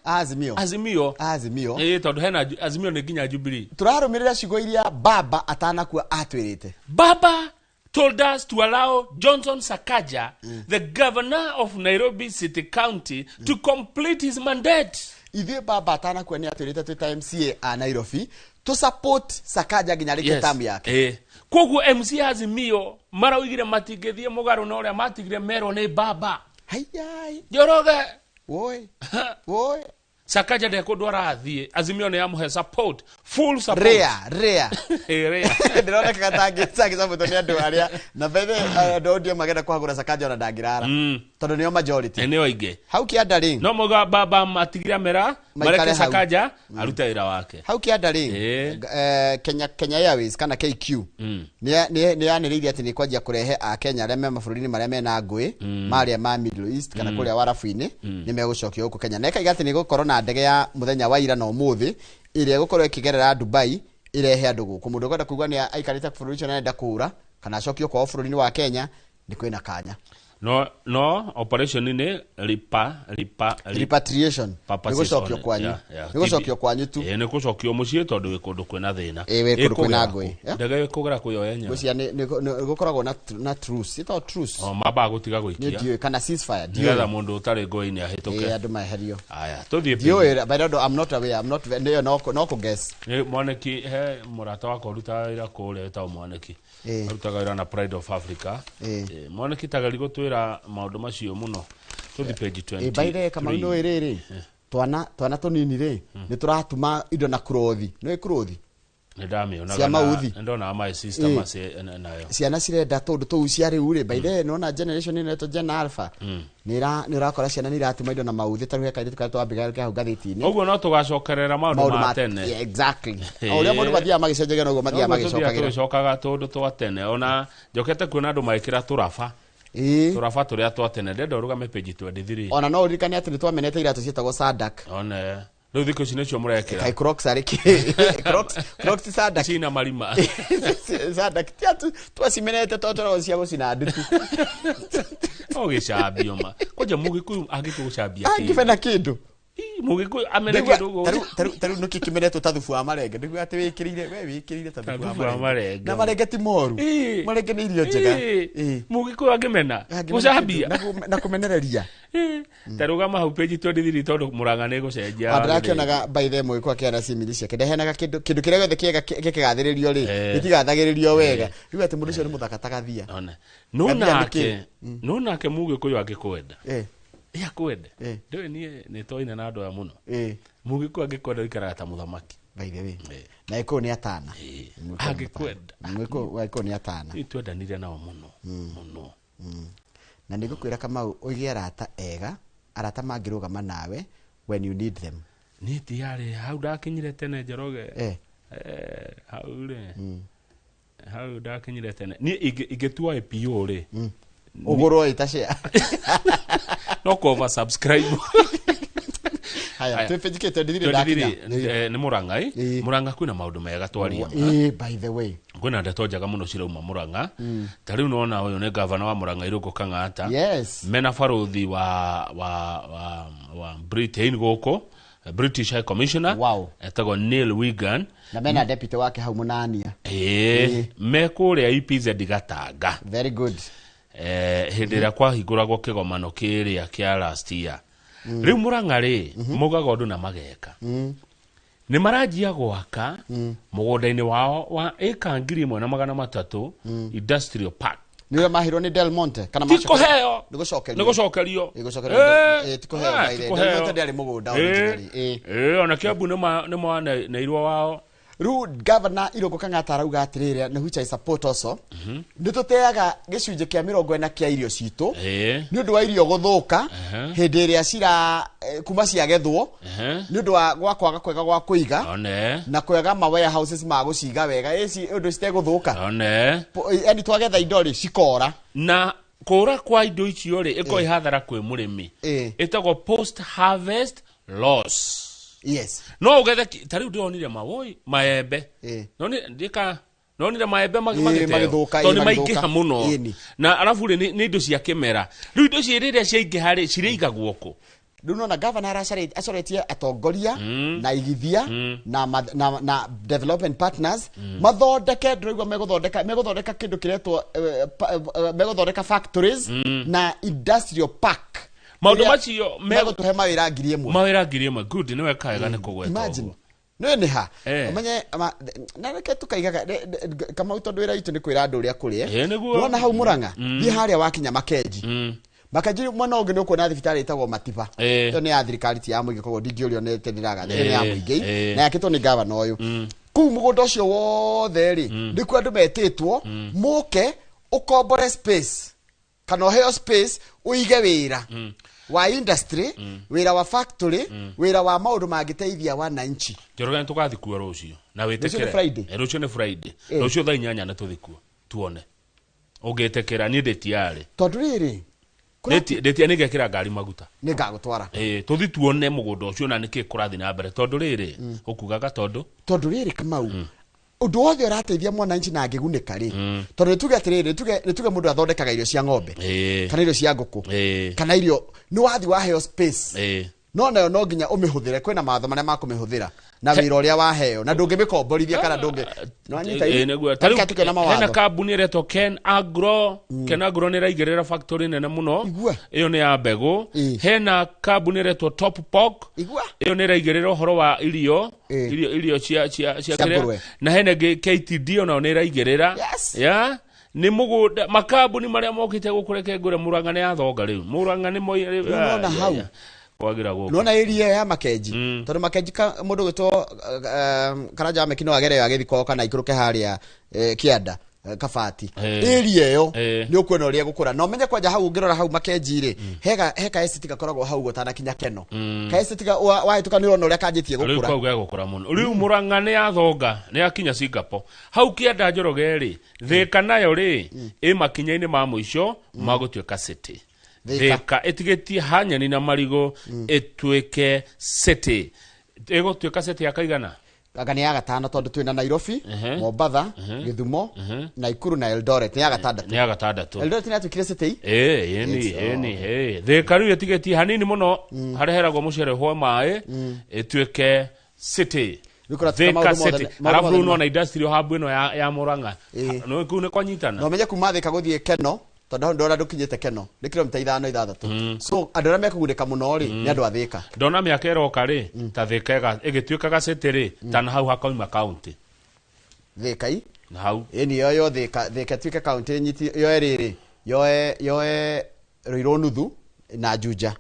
Azimio. Azimio. Azimio. Tondũ hena Azimio nĩ nginya Jubilee. Tũrarũmĩrĩra ciugo iria baba atanakua atwĩrĩte. Baba told us to allow Johnson Sakaja, the governor of Nairobi City County, to complete his mandate. Ithuĩ baba atanakua nĩ atwĩrĩte twĩ ta MCA a Nairobi tũ support Sakaja nginya arĩkie term yake. Koguo MC Azimio maraugire matingĩthiĩ mũgarũ na ũrĩa matigire merwo nĩ baba. Haiyai. Njoroge. Woi. Woi. Sakaja ndekũndũ arathiĩ. Azimio nĩ yamũhe support, full support. Rare, rare. Rare. Ndĩronekaga tangĩcapũtwo nĩ andũ arĩa na bethe andũ ODM magenda kũhagũra Sakaja ona ndangĩrara tondũ nĩo majority. Nĩo aingĩ. Hau kĩanda rĩ, No moga baba matigire mera maikare mareke hau. Sakaja arute wĩra wake. Hau kĩanda rĩ, Kenya Airways kana KQ nĩ yanĩrĩire atĩ nĩ kwanjia kũrehe akenya arĩa me mabũrũri-inĩ marĩa mena ngũĩ, marĩa ma Middle East kana kũrĩa warabu-inĩ, nĩ megũcokio gũkũ Kenya, na ĩkaiga atĩ nĩ gũkorwo na ndege ya mũthenya wa ira na ũmũthĩ ĩrĩa ĩgũkorwo ĩkĩgerera Dubai ĩrehe andũ gũkũ. Mũndũ ũkwenda kuga nĩ aikarĩte bũrũri ũcio na arenda kũũra kana acokio kwao bũrũri-inĩ wa Kenya, nĩ kwĩna kanya. No operation nĩ ripa ripa Repatriation. Purposes Nĩ gũcokio kwanyu. Nĩ gũcokio kwanyu tu. Nĩ gũcokio mũciĩ tondũ wĩ kũndũ kwĩna thĩna. Wĩ kũndũ kwĩna Ĩkũgera ngũĩ. kũ? Yeah. Ndege ĩkũgera kũ yo yenyewe? Ngwĩciria nĩ gũkoragwo na truce, ĩtagwo truce. O mambaga gũtiga Nĩ gũikia. ndiũĩ kana ceasefire, Nĩgetha ndiũĩ. mũndũ ũtarĩ ngũĩ-inĩ ahĩtũke. Andũ meherio. Aya, tũthiĩ page. Ndiũĩ, but I don't, I'm not aware, I'm not nĩyo no kũ guess. Nĩ mwaniki, he mũrata wakwa ũrutaga wĩra kũrĩa wĩtagwo Mwaniki. Arutaga wĩra na Pride of Africa. Mwaniki tagari gũtwĩra maũndũ macio mũno. Tũthiĩ page 20. By the way, Kamau, nĩ rĩrĩ, twana tũnini rĩ, nĩ tũratuma indo na kurothi, nĩ kurothi Nĩ ndamĩonaga cia mauthi. Nĩ ndonaga my sister nayo. Ciana cirenda tũndũ tũu cia rĩu rĩ. By the way, nĩwona generation ĩno ĩtwo Gen Alpha, nĩ ũrakora ciana nĩ iratuma indo na mauthi. Ta rĩu he kairĩtu karĩa twambiga hau ngathĩti-inĩ. Ũguo no tũgacokerera maũndũ maũndũ ma ma tene. Yeah, exactly. O ũrĩa maũndũ mathiaga magĩcenjagia, noguo mathiaga Noguo tũthiaga magĩcokagĩra. tũgĩcokaga tũndũ twa tene. Ona njokete kuona andũ magĩkĩra tũraba. Ĩĩ. Tũraba tũrĩa twa tene ndenda ũrũgame page 23. Ona no ũririkane atĩ nĩ twamenete iratũ ciĩtagwo Sadak. One rĩu thikũ ici nĩcio mũrekĩra. Kai Crocs arĩ kĩ? Crocs ti Sadak. Cina marima. Sadak ti atu twacimenete tondũ cia gũcina ndutu. No gĩcambio ma kwanja mũgĩkũyũ angĩkũgũcambia kĩndũ. Angĩmena kĩndũ. Ii, mũgĩkũyũ amene Ndĩgua- kĩndũ ũguo. tarĩu nĩkĩ kĩmenetwo ta thubu wa marenge? Ndĩgua atĩ wĩkĩrĩire we wĩkĩrĩire ta Ta thubu thubu wa marenge. Na marenge ti moru. Ii. Marenge nĩ irio njega. Ii, Ii. mũgĩkũyũ angĩmena Angĩmena gũcambia. kĩndũ, na kũmenereria. Ii, ta rũgama hau page 23 tondũ Mũrang'a nĩ gũcenjia. Ndĩrakĩonaga by the mũgĩkũyũ akĩana simili ciake ndeheanaga kĩndũ kĩndũ kĩrĩa gĩothe kĩega gĩkĩgathĩrĩrio rĩ, gĩtigathagĩrĩrio wega. Rĩu atĩ mũndũ ũcio nĩ mũthaka ta gathia. One. No Gathia nĩ nake kĩ? no nake mũgĩkũyũ angĩkwenda, Eh, akwende, Eh. ndũĩ niĩ nĩ toine na andũ aya mũno. Eh. Mũgĩkũyũ angĩkwenda ũikaraga ta mũthamaki. By the way, Eh. na ĩkũyũ nĩ atana. Eh, Mũgĩkũyũ nĩ angĩkwenda. mũtana. Mũgĩkũyũ nĩ atana. Ithuĩ twendanire nao mũno mũno. Na nĩ ngũkwĩra Kamau, ũige arata ega, arata mangĩrũgama nawe when you need them. Niĩ tiarĩ hau ndakinyire tene, Njoroge. Eh. Eh, hau rĩ, hau ndakinyire tene niĩ ingĩtua IPO rĩ, ũgũrwo ĩta share. No kũ over subscribe. Haya. Haya. Twĩ page kĩ 23 ndakinya. 23, nĩ Mũrang'a ĩ. Ĩĩ. Mũrang'a kwĩna maũndũ mega twaria. Ĩĩ, by the way, Kwĩna ndeto njega mũno cirauma Mũrang'a. Ta rĩu nona ũyũ nĩ gavana wa Mũrang'a Irũngũ Kang'ata, mena barũthi wa Britain gũkũ, British High Commissioner, etagwo Neil Wigan. Na mena deputy wake hau Mũnania. Ĩĩ, me kũrĩa EPZ Gatanga. Very good. Hĩndĩ ĩrĩa kwahingũragwo kĩgomano kĩrĩa kĩa last year. Rĩu Mũrang'a rĩ, maugaga ũndũ na mageka. Nĩ maranjia gwaka mũgũnda-inĩ wao wa ĩka 1300 industrial park. Nĩ ũrĩa mahirwo nĩ Del Monte kana Ti kũheo. Nĩ gũcokerio. Nĩ gũcokerio. Ĩ, gũcokerio. Ĩ, ti kũheo, by the way. Ti kũheo. Del Monte ndĩarĩ mũgũnda originally. Ĩ. Ĩ, ona Kĩambu nĩ maneirwo wao. Rĩu gavana Irũngũ Kang'ata arauga atĩrĩrĩ, na which I support also, nĩ tũteaga gĩcunjĩ kĩa 40 kĩa irio citũ nĩ ũndũ wa irio gũthũka hĩndĩ ĩrĩa cira kuma ciagethwo, nĩ ũndũ wa gwa kwaga kwega gwa kũiga One. na kwega ma warehouses ma gũciga wega ĩci ũndũ citegũthũka. One. Yani twagetha indo rĩ, cikora. Na kũra kwa indo icio rĩ, ĩkorwo ĩ hathara kwĩ mũrĩmi. Ĩtagwo post harvest loss. No ũgethe ta rĩu ndĩronire mawoi maembe. Ndika nonire maembe magĩteo. Magĩthũka, Tondũ nĩ magĩthũka. maingĩha mũno. Na arabu rĩ, nĩ indo cia kĩmera. Rĩu indo ici rĩrĩa ciaingĩha rĩ, cirĩigagwo kũ? Rĩu nona gavana acoretie atongoria na igithia na development partners mathondeke, ndĩraigua megũthondeka kĩndũ kĩretwo megũthondeka factories na industrial park. Maũndũ Ĩrĩa macio megũtũhe mawĩra 1000. Mawĩra 1000. Good, nĩ weka wega nĩ kũgweta Imagine. ũguo. Nĩ nĩ ha Eh. ũmenye na reke tukaigaga Kamau, tondũ wĩra witũ nĩ kwĩra andũ ũrĩa kũrĩ. Eh, nĩguo. Nĩwona hau Mũrang'a, thiĩ harĩa wakinya Makenji. Makenji mwena ũngĩ nĩ ũkuona thibitarĩ ĩtagwo Matiba. Ĩyo nĩ ya thirikari, ti ya mũingĩ, koguo ndingĩũrio nĩ atĩ ndĩragatha. Ĩyo nĩ ya mũingĩ na yakĩtwo nĩ gavana ũyũ. Kũu mũgũnda ũcio wothe rĩ, nĩkuo andũ metĩtwo mũke ũkombore space kana ũheo space ũige wĩra wa industry, wĩra wa factory, wĩra wa maũndũ mangĩteithia wananchi. Njoroge, nĩ tũgathiĩ kuo rũciũ na Rũciũ wĩtĩkĩre. nĩ Friday? Eh, rũciũ nĩ Friday. Eh. Rũciũ thaa 8 nĩ tũthiĩ kuo tuone ũngĩtĩkĩra. Niĩ ndĩtiarĩ. Tondũ rĩrĩ Ndĩtia nĩ ngekĩra ngari maguta. Nĩ ngagũtwara. Ĩ, tũthiĩ tuone mũgũnda ũcio na nĩkĩ kũrathiĩ na mbere, tondũ rĩrĩ ũkugaga tondũ Tondũ rĩrĩ Kamau, ũndũ wothe ũrateithia mwananchi na angĩgunĩka rĩ, tondũ nĩtuge atĩrĩrĩ, nĩtuge mũndũ athondekaga irio cia ng'ombe kana irio cia ngũkũ kana irio, nĩ wathi waheo space, no nayo no nginya ũmĩhũthĩre, kwĩna mawatho marĩa ma kũmĩhũthĩra na wĩra ũrĩa waheo, na ndũngĩmĩkomborithia kana ndũngĩ nĩwanyita. Ĩ, nĩguo. Ta rĩu tukĩona hena mawatho. kambuni ĩretwo Ken Agro. Ken Agro nĩ ĩraigĩrĩra factory nene mũno. Igua. Ĩyo nĩ ya mbegũ. Hena kambuni ĩretwo Top Pork. Igua. Ĩyo nĩ ĩraigĩrĩra ũhoro wa irio, irio cia Cia kĩrĩa. ngũrwe. Na hena ĩngĩ KTD, onayo nĩ ĩraigĩrĩra. Ya nĩ mũgũnda, makambuni marĩa mokĩte gũkũ, reke ngũre, Mũrang'a nĩ yathonga rĩu. Mũrang'a nĩ moi. Rĩu nĩwona hau. Kwagira gũkũ. Nona area ya Makenji, tondũ Makenji mũndũ gwĩtwo Karanja wa Meki no agere agĩthiĩ kwao kana aikũrũke harĩa kĩanda. Kabati Eh. area ĩyo Eh. nĩ ũkuona ũrĩa gũkũra na ũmenye kwanja hau ũngĩrora hau Makenji rĩ heka estate gakoragwo hau gũtanakinya Keno ka estate wahĩtũka nĩ ũrona ũrĩa kanjĩtie rĩu gũkũra kau gegũkũra mũno rĩu Murang'a nĩ yathonga nĩ yakinya Singapore hau kĩanda Njoroge rĩ Thĩka nayo rĩ ĩ makinya-inĩ ma mũico ma gũtuĩka city. Thĩka. Thĩka ĩtigĩtie hanyeni na marigũ ĩtuĩke city ĩgũtuĩka city ya kaigana. Anga nĩ ya gatano tondũ twĩna Nairobi, Ehe. Mombatha, Gĩthumo, Naikuru na Eldoret nĩ ya gatandatũ. Nĩ ya gatandatũ. Eldoret nĩ yatuĩkire city. Ĩĩ, ĩni ĩni ĩĩ Thĩka rĩu ĩtigĩtie hanini mũno harĩa heragwo mũcere hwa maĩ ĩtuĩke city. Rĩu kũratuĩka Thĩka maũndũ mothe city maũndũ arabu mothe rĩu nĩ nona industrial hub ĩno ya Murang'a. Ĩĩ. Nĩ kũu nĩ kwanyitana. Na ũmenye kuma Thĩka gũthiĩ Keno tondũ hau ndona ndũkinyĩte Keno nĩ kilomita 5 6 so andũ arĩa mekũgunĩka mũno rĩ nĩ andũ a Thĩka. Ndona mĩaka ĩroka rĩ ta Thĩka ĩgĩtuĩkaga city rĩ ta na hau hakauma county. Thĩka i Na hau ĩni yoyo Thĩka Thĩka ĩtuĩke county nyiti yoe rĩrĩ yoe Ruiru nuthu na Juja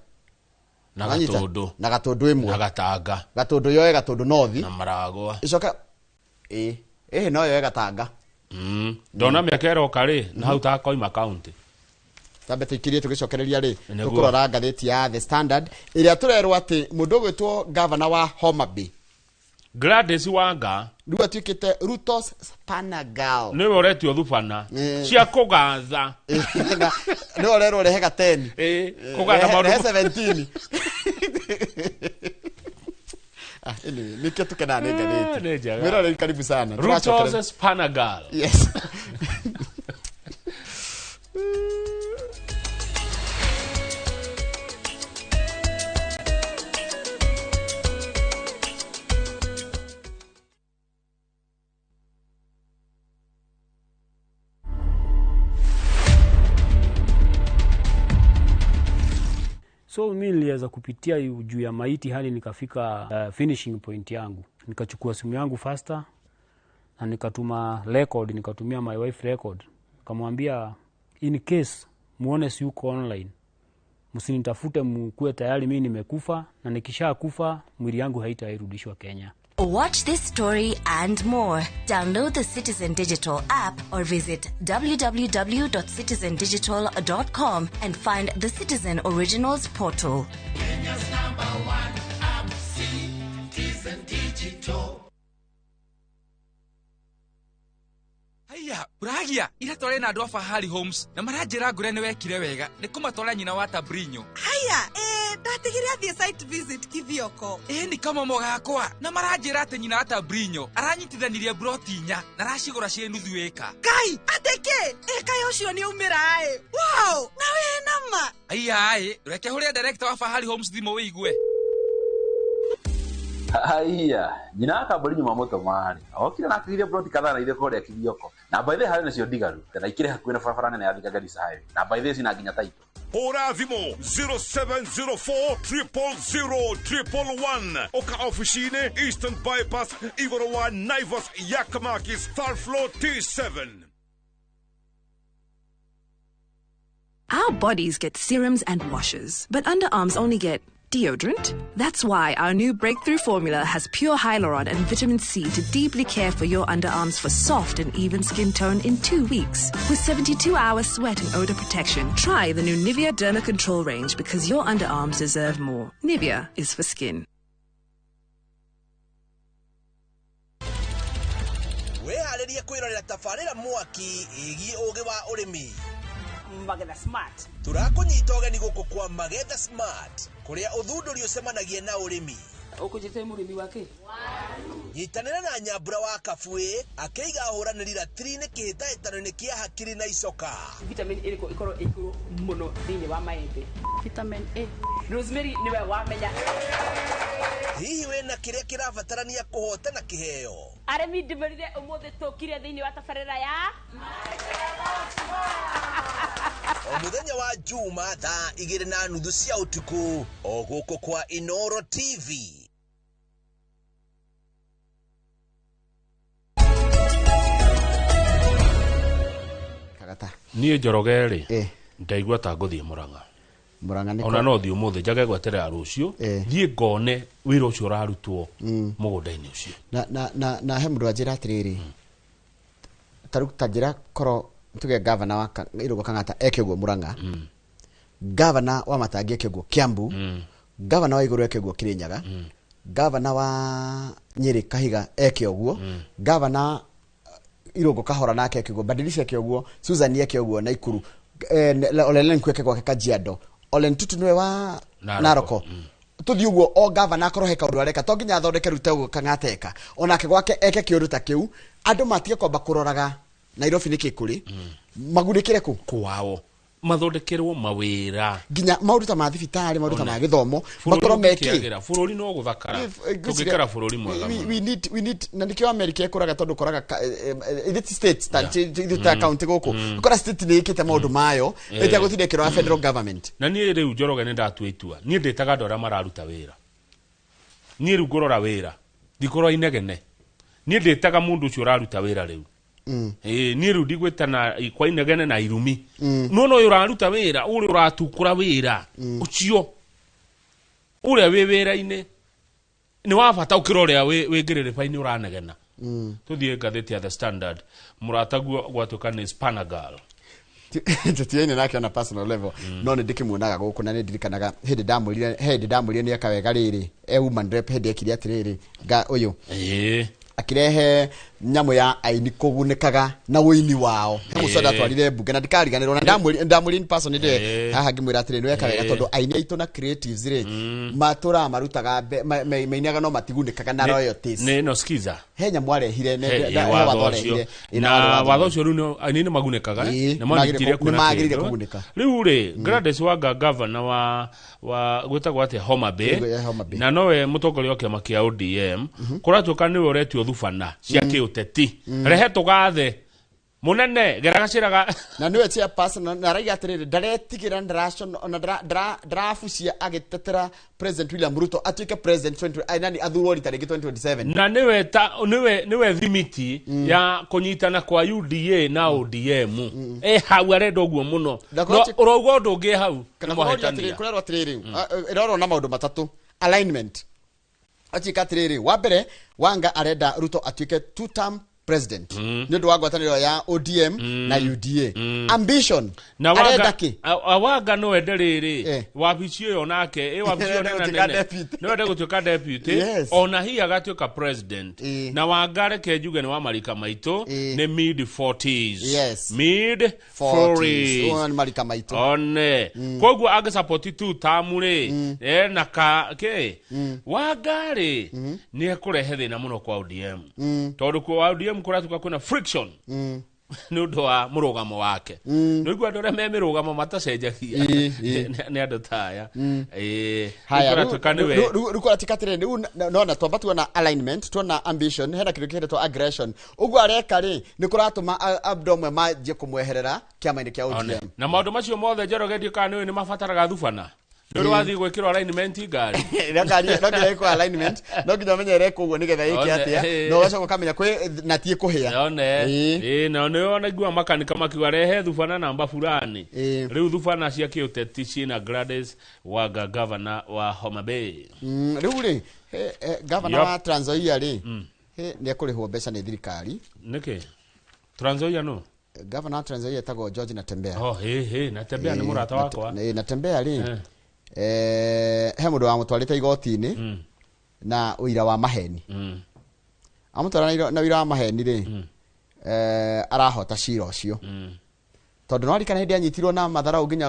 na Wanyita? Gatũndũ na Gatũndũ ĩmwe na Gatanga Gatũndũ yoe Gatũndũ North na Maragwa. Icoke ĩ ĩhĩ no yoe Gatanga. Ndona mĩaka ĩroka rĩ na hau ta hakauma county. Tambe tũikirie tũgĩcokereria rĩ Nĩguo. tũkũrora ngathĩti ya The Standard ĩrĩa tũrerwo atĩ mũndũ ũgwĩtwo gavana wa Homa Bay Gladys Wanga rĩu atuĩkĩte Ruto's Spanner Girl. nĩwe ũretio thubana Eh. cia kũgatha. Nĩwe ũrerwo rehe gateni. Ĩ, kũgatha Rehe maũndũ 17. Ah, anyway, nĩkĩo tũkenaga nĩ Eh, ngathĩti. nĩ njega. Mwĩroreri karibu sana. Tũracokereria. Ruto's Spanner Girl. Yes. So mi niliweza kupitia juu ya maiti hadi nikafika finishing point yangu. Nikachukua simu yangu faster na nikatuma record, nikatumia my wife record. Nikamwambia in case muone si uko online, msinitafute, mkuwe tayari mimi nimekufa, na nikishakufa mwili yangu haitairudishwa Kenya. Watch this story and more. Download the Citizen Digital app or visit www.citizendigital.com and find the Citizen Originals portal. Kenya's number one app, Citizen Digital. Haiya, uragia ira tware na andũ a Fahari Homes na maranjĩra ngũre nĩ wekire wega nĩ kũmatwara nyina wa Tabrinyo. Haya, ndatigire athiĩ site visit Kithioko. Ĩ nĩ kamomo gakwa na maranjĩra atĩ nyina wa Tabrinyo aranyitithanirie broti 4 na aracigũra ciĩ nuthu ĩka. Ngai, atĩ kĩ? Ĩka ũcio nĩ aumĩra ĩ. Wow, na wĩ nama. Haiya ĩ, reke hũrĩre director wa Fahari Homes thimũ wĩigue. Haiya, nyina wa Kaburi nyuma mũtũmarĩ okire na akĩgiria broti kadhaa na ithe kũrĩa Kithioko na by the way harĩ nacio ndigaru na ikĩrĩ hakuhĩ na barabara nene ya Thika Garissa Highway na by the way cina nginya taito. Hũra thimũ 0704 000 111 ũka ofici-inĩ Eastern Bypass igũrũ wa Naivas ya Kamakis third floor T7. Our bodies get serums and washes, but underarms only get deodorant. That's why our new breakthrough formula has pure hyaluron and vitamin C to deeply care for your underarms for soft and even skin tone in 2 weeks. With 72-hour sweat and odor protection, try the new Nivea Derma Control range because your underarms deserve more. Nivea is for skin. Wĩharĩrie kwĩrorera tabarĩra mwaki ĩgiĩ ũgĩ wa ũrĩmi. Magetha Smart. Tũrakũnyita ũgeni gũkũ kwa Magetha Smart kũrĩa ũthundũri ũcemanagia na ũrĩmi. Ũkũnjĩte mũrĩmi wa kĩ? Nyitanĩra na Nyambura wa Kabuĩ akĩiga ahũranĩri ratiri-inĩ kĩhĩtahĩtano-inĩ kĩa hakiri na icoka. Vitamin ĩrĩkũ ĩkorwo ĩ igũrũ mũno thĩinĩ wa maembe? Vitamin A. Rosemary nĩwe wamenya. Hihi wĩna kĩrĩa kĩrabatarania kũhotana kĩheo? Arĩmi ndĩmerire ũmũthĩ tũkire thĩinĩ wa tabarĩra ya O mũthenya wa Juma thaa 2:30 cia ũtukũ o gũkũ kwa Inoro TV. Kagata. Niĩ Njoroge rĩ, ndaigua ta ngũthiĩ Murang'a. Murang'a nĩ Ona no thiĩ ũmũthĩ njage gweterera rũciũ, thiĩ ngone wĩra ũcio ũrarutwo mũgũnda-inĩ ũcio. Na he mũndũ anjĩra atĩrĩrĩ, Ta njĩra korwo tuge gavana wa Irũngũ Kang'ata eke ũguo Murang'a, gavana wa Matangi eke ũguo Kiambu, gavana wa Igũrũ eke ũguo Kirinyaga, gavana wa Nyĩrĩ Kahiga eke ũguo, gavana Irũngũ Kahora nake eke ũguo, Badilisha eke ũguo, Susan eke ũguo Naikuru, Ole Lenku eke gwake Kajiado, Ole Ntutu nĩwe wa Naroko. Naroko. Tuthiĩ ũguo o gavana akorwo he kaũndũ areka, to nginya athondeke rute ũguo Kang'ata eka, onake gwake eke kĩũndũ ta kĩu, andũ matige kwamba kũroraga Nairobi nĩkĩ kũrĩ, magunĩkĩre kũ kwao, mathondekerwo mawĩra, nginya maũndũ ta ma thibitarĩ, maũndũ ta ma gĩthomo, Bũrũri makorwo mekĩ ũngĩkĩagĩra, bũrũri no gũthakara tũngĩkara bũrũri mwega mũno. We need na nikio America ĩkũraga, tondũ ũkoraga ithe ti states ta ithuĩ ta county gũkũ, ũkora state nĩ ĩkĩte maũndũ mayo ĩtegũtinda ĩkĩrora federal government. Na niĩ rĩu, Njoroge, nĩ ndatua itua, niĩ ndĩtaga andũ arĩa mararuta wĩra. Niĩ rĩu ngũrora wĩra, ndikũrora inegene. Niĩ ndĩtaga mũndũ ũcio ũraruta wĩra rĩu. Ĩĩ, niĩ rĩu ndigwĩtana kwa inegene na irumi. Nona ũyũ ũraruta wĩra, ũrĩa ũratukũra wĩra ũcio, ũrĩa wĩ wĩra-inĩ nĩ wa bata ũkĩra ũrĩa wĩ ngĩrĩrĩba-inĩ ũranegena. Tũthiĩ ngathĩti ya The Standard. Mũrataguo gwatuĩka nĩ Spanagal. Tutiaine nake on a personal level, no nĩ ndĩkĩmuonaga gũkũ na nĩ ndirikanaga hĩndĩ ndamwĩrire nĩ eka wega rĩrĩ e woman rep, hĩndĩ ekire atĩrĩrĩ nga ũyũ akĩrehe nyamũ ya aini kũgunĩkaga na ũini wao. He mũcoro ndatwarire mbunge na ndikariganĩrwo na ndamwĩrire in person ndĩ haha, ngĩmwĩra atĩrĩ, nĩ weka wega, tondũ aini aitũ na creatives rĩ, matũraga marutaga mainaga no matigunĩkaga na royalties. Nĩ no skiza. He nyamũ arehire He, he watho watho ũcio. arehire. Ĩ, Na warĩ watho. watho ũcio rĩu aini nĩ magunĩkaga, na manitire nĩ kwĩna magĩrĩire kĩndũ. kũgunĩka. Rĩu rĩ, Gladys Wanga, governor wa gwĩtagwo atĩa, Homa Bay, Ya Homa Bay. na nowe mũtongoria wa kĩama kĩa ODM, kũratuĩka nĩwe ũretio thubana cia kĩũteti, rehe tũgathe mũnene gera gacĩra ga Na niwe chairperson na araiga atĩrĩrĩ, ndaretigĩra, ona ndarabucia agĩtetera President William Ruto atuĩke president 20, ai, nani, athurwo rita rĩngĩ 2027. Na niwe ta niwe thimiti ya kũnyitana kwa UDA na ODM e hau, arenda ũguo mũno. Na no ũrauga ũndũ ũngĩ hau Kana nĩ kũroria atĩrĩrĩ, mwahĩtania. kũrerwo atĩrĩrĩ, ĩrorwo na maũndũ matatũ, alignment atuĩka atĩrĩrĩ, wa mbere, Wanga arenda Ruto atuĩke two term president nĩ ũndũ wa ngwatanĩro ya ODM na UDA. Ambition, Na arenda Wanga kĩ? Wanga no ende rĩrĩ wabici ĩyo nake ĩ wabici ĩyo Nĩende nene gũtuĩka nene. Deputy. No ende gũtuĩka deputy, ona hihi agatuĩka president. Na Wanga, reke njuge, nĩ wa marika maitũ, nĩ mid 40s. Mid 40s. 40s. Ũyũ nĩ marika maitũ. One koguo angĩsupport two term rĩ, ena ka kĩ Wanga rĩ, nĩ ekũrehe thĩna mũno kwa ODM, tondũ kwa ODM kũratuĩka kwĩna friction nĩ ũndũ wa mũrũgamo wake. Nĩ igua andũ arĩa me mĩrũgamo matacenjagia Ĩ. nĩ andũ ta aya. Ĩ, Haya, rĩu kũratuĩka nĩwe rĩu kũratuĩka atĩrĩrĩ, rĩu nona twamba tuona alignment, tuona ambition, hena kĩndũ kĩretwo aggression. Ũguo areka rĩ, nĩ kũratũma andũ amwe manjie kũmweherera kĩama-inĩ kĩa One. ODM. Na maũndũ macio mothe, Njoroge, ndiũ kana nĩũĩ nĩ mabataraga thubana nĩ ũrĩ wathiĩ gwĩkĩrwo alignment ngari. No ngari no nginya ĩkwo alignment, no nginya ũmenye ĩrekwo ũguo nĩgetha ĩke One, atĩa, na ũgacoka ũkamenya kwĩ na ti ĩkũhĩa. One. Ĩ, na nĩ onaigua makanika makiuga rehe thubana namba fulani. Rĩu thubana cia kĩũteti ciĩna Gladys Wanga, governor wa Homa Bay. Rĩu rĩ, gavana wa Trans Nzoia rĩ, nĩ ekũrĩhwo mbeca nĩ thirikari. Nĩkĩ Trans Nzoia no Gavana wa Trans Nzoia etagwo George Natembeya. Oh, hĩ hĩ, Natembeya nĩ mũrata wakwa. Natembeya rĩ, he mũndũ wamũtwarĩte igoti-inĩ na ũira wa maheni. Amũtwara na ũira wa maheni rĩ, arahota cira ũcio, tondũ no ririkana hĩndĩ anyitirwo na matharaũ nginya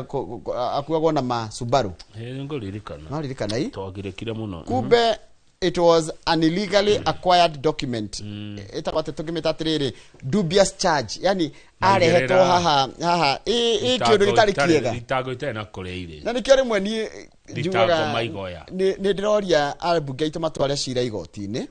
akuagwo na ma Subaru. Hĩ, ngũririkana. No ririkana i Twagirĩkire mũno. Kumbe it was an illegally acquired document. Ĩtagwo atĩ, tũngĩmĩta atĩrĩrĩ, dubious charge, yani arehetwo haha haha ĩ kĩũndũ gĩtarĩ kĩega. Thitango itarĩ na kũrĩa irĩ. Na nĩkĩo rĩmwe niĩ Thitango njugaga maigoya. nĩ ndĩroria ambunge aitũ matware cira igoti-inĩ.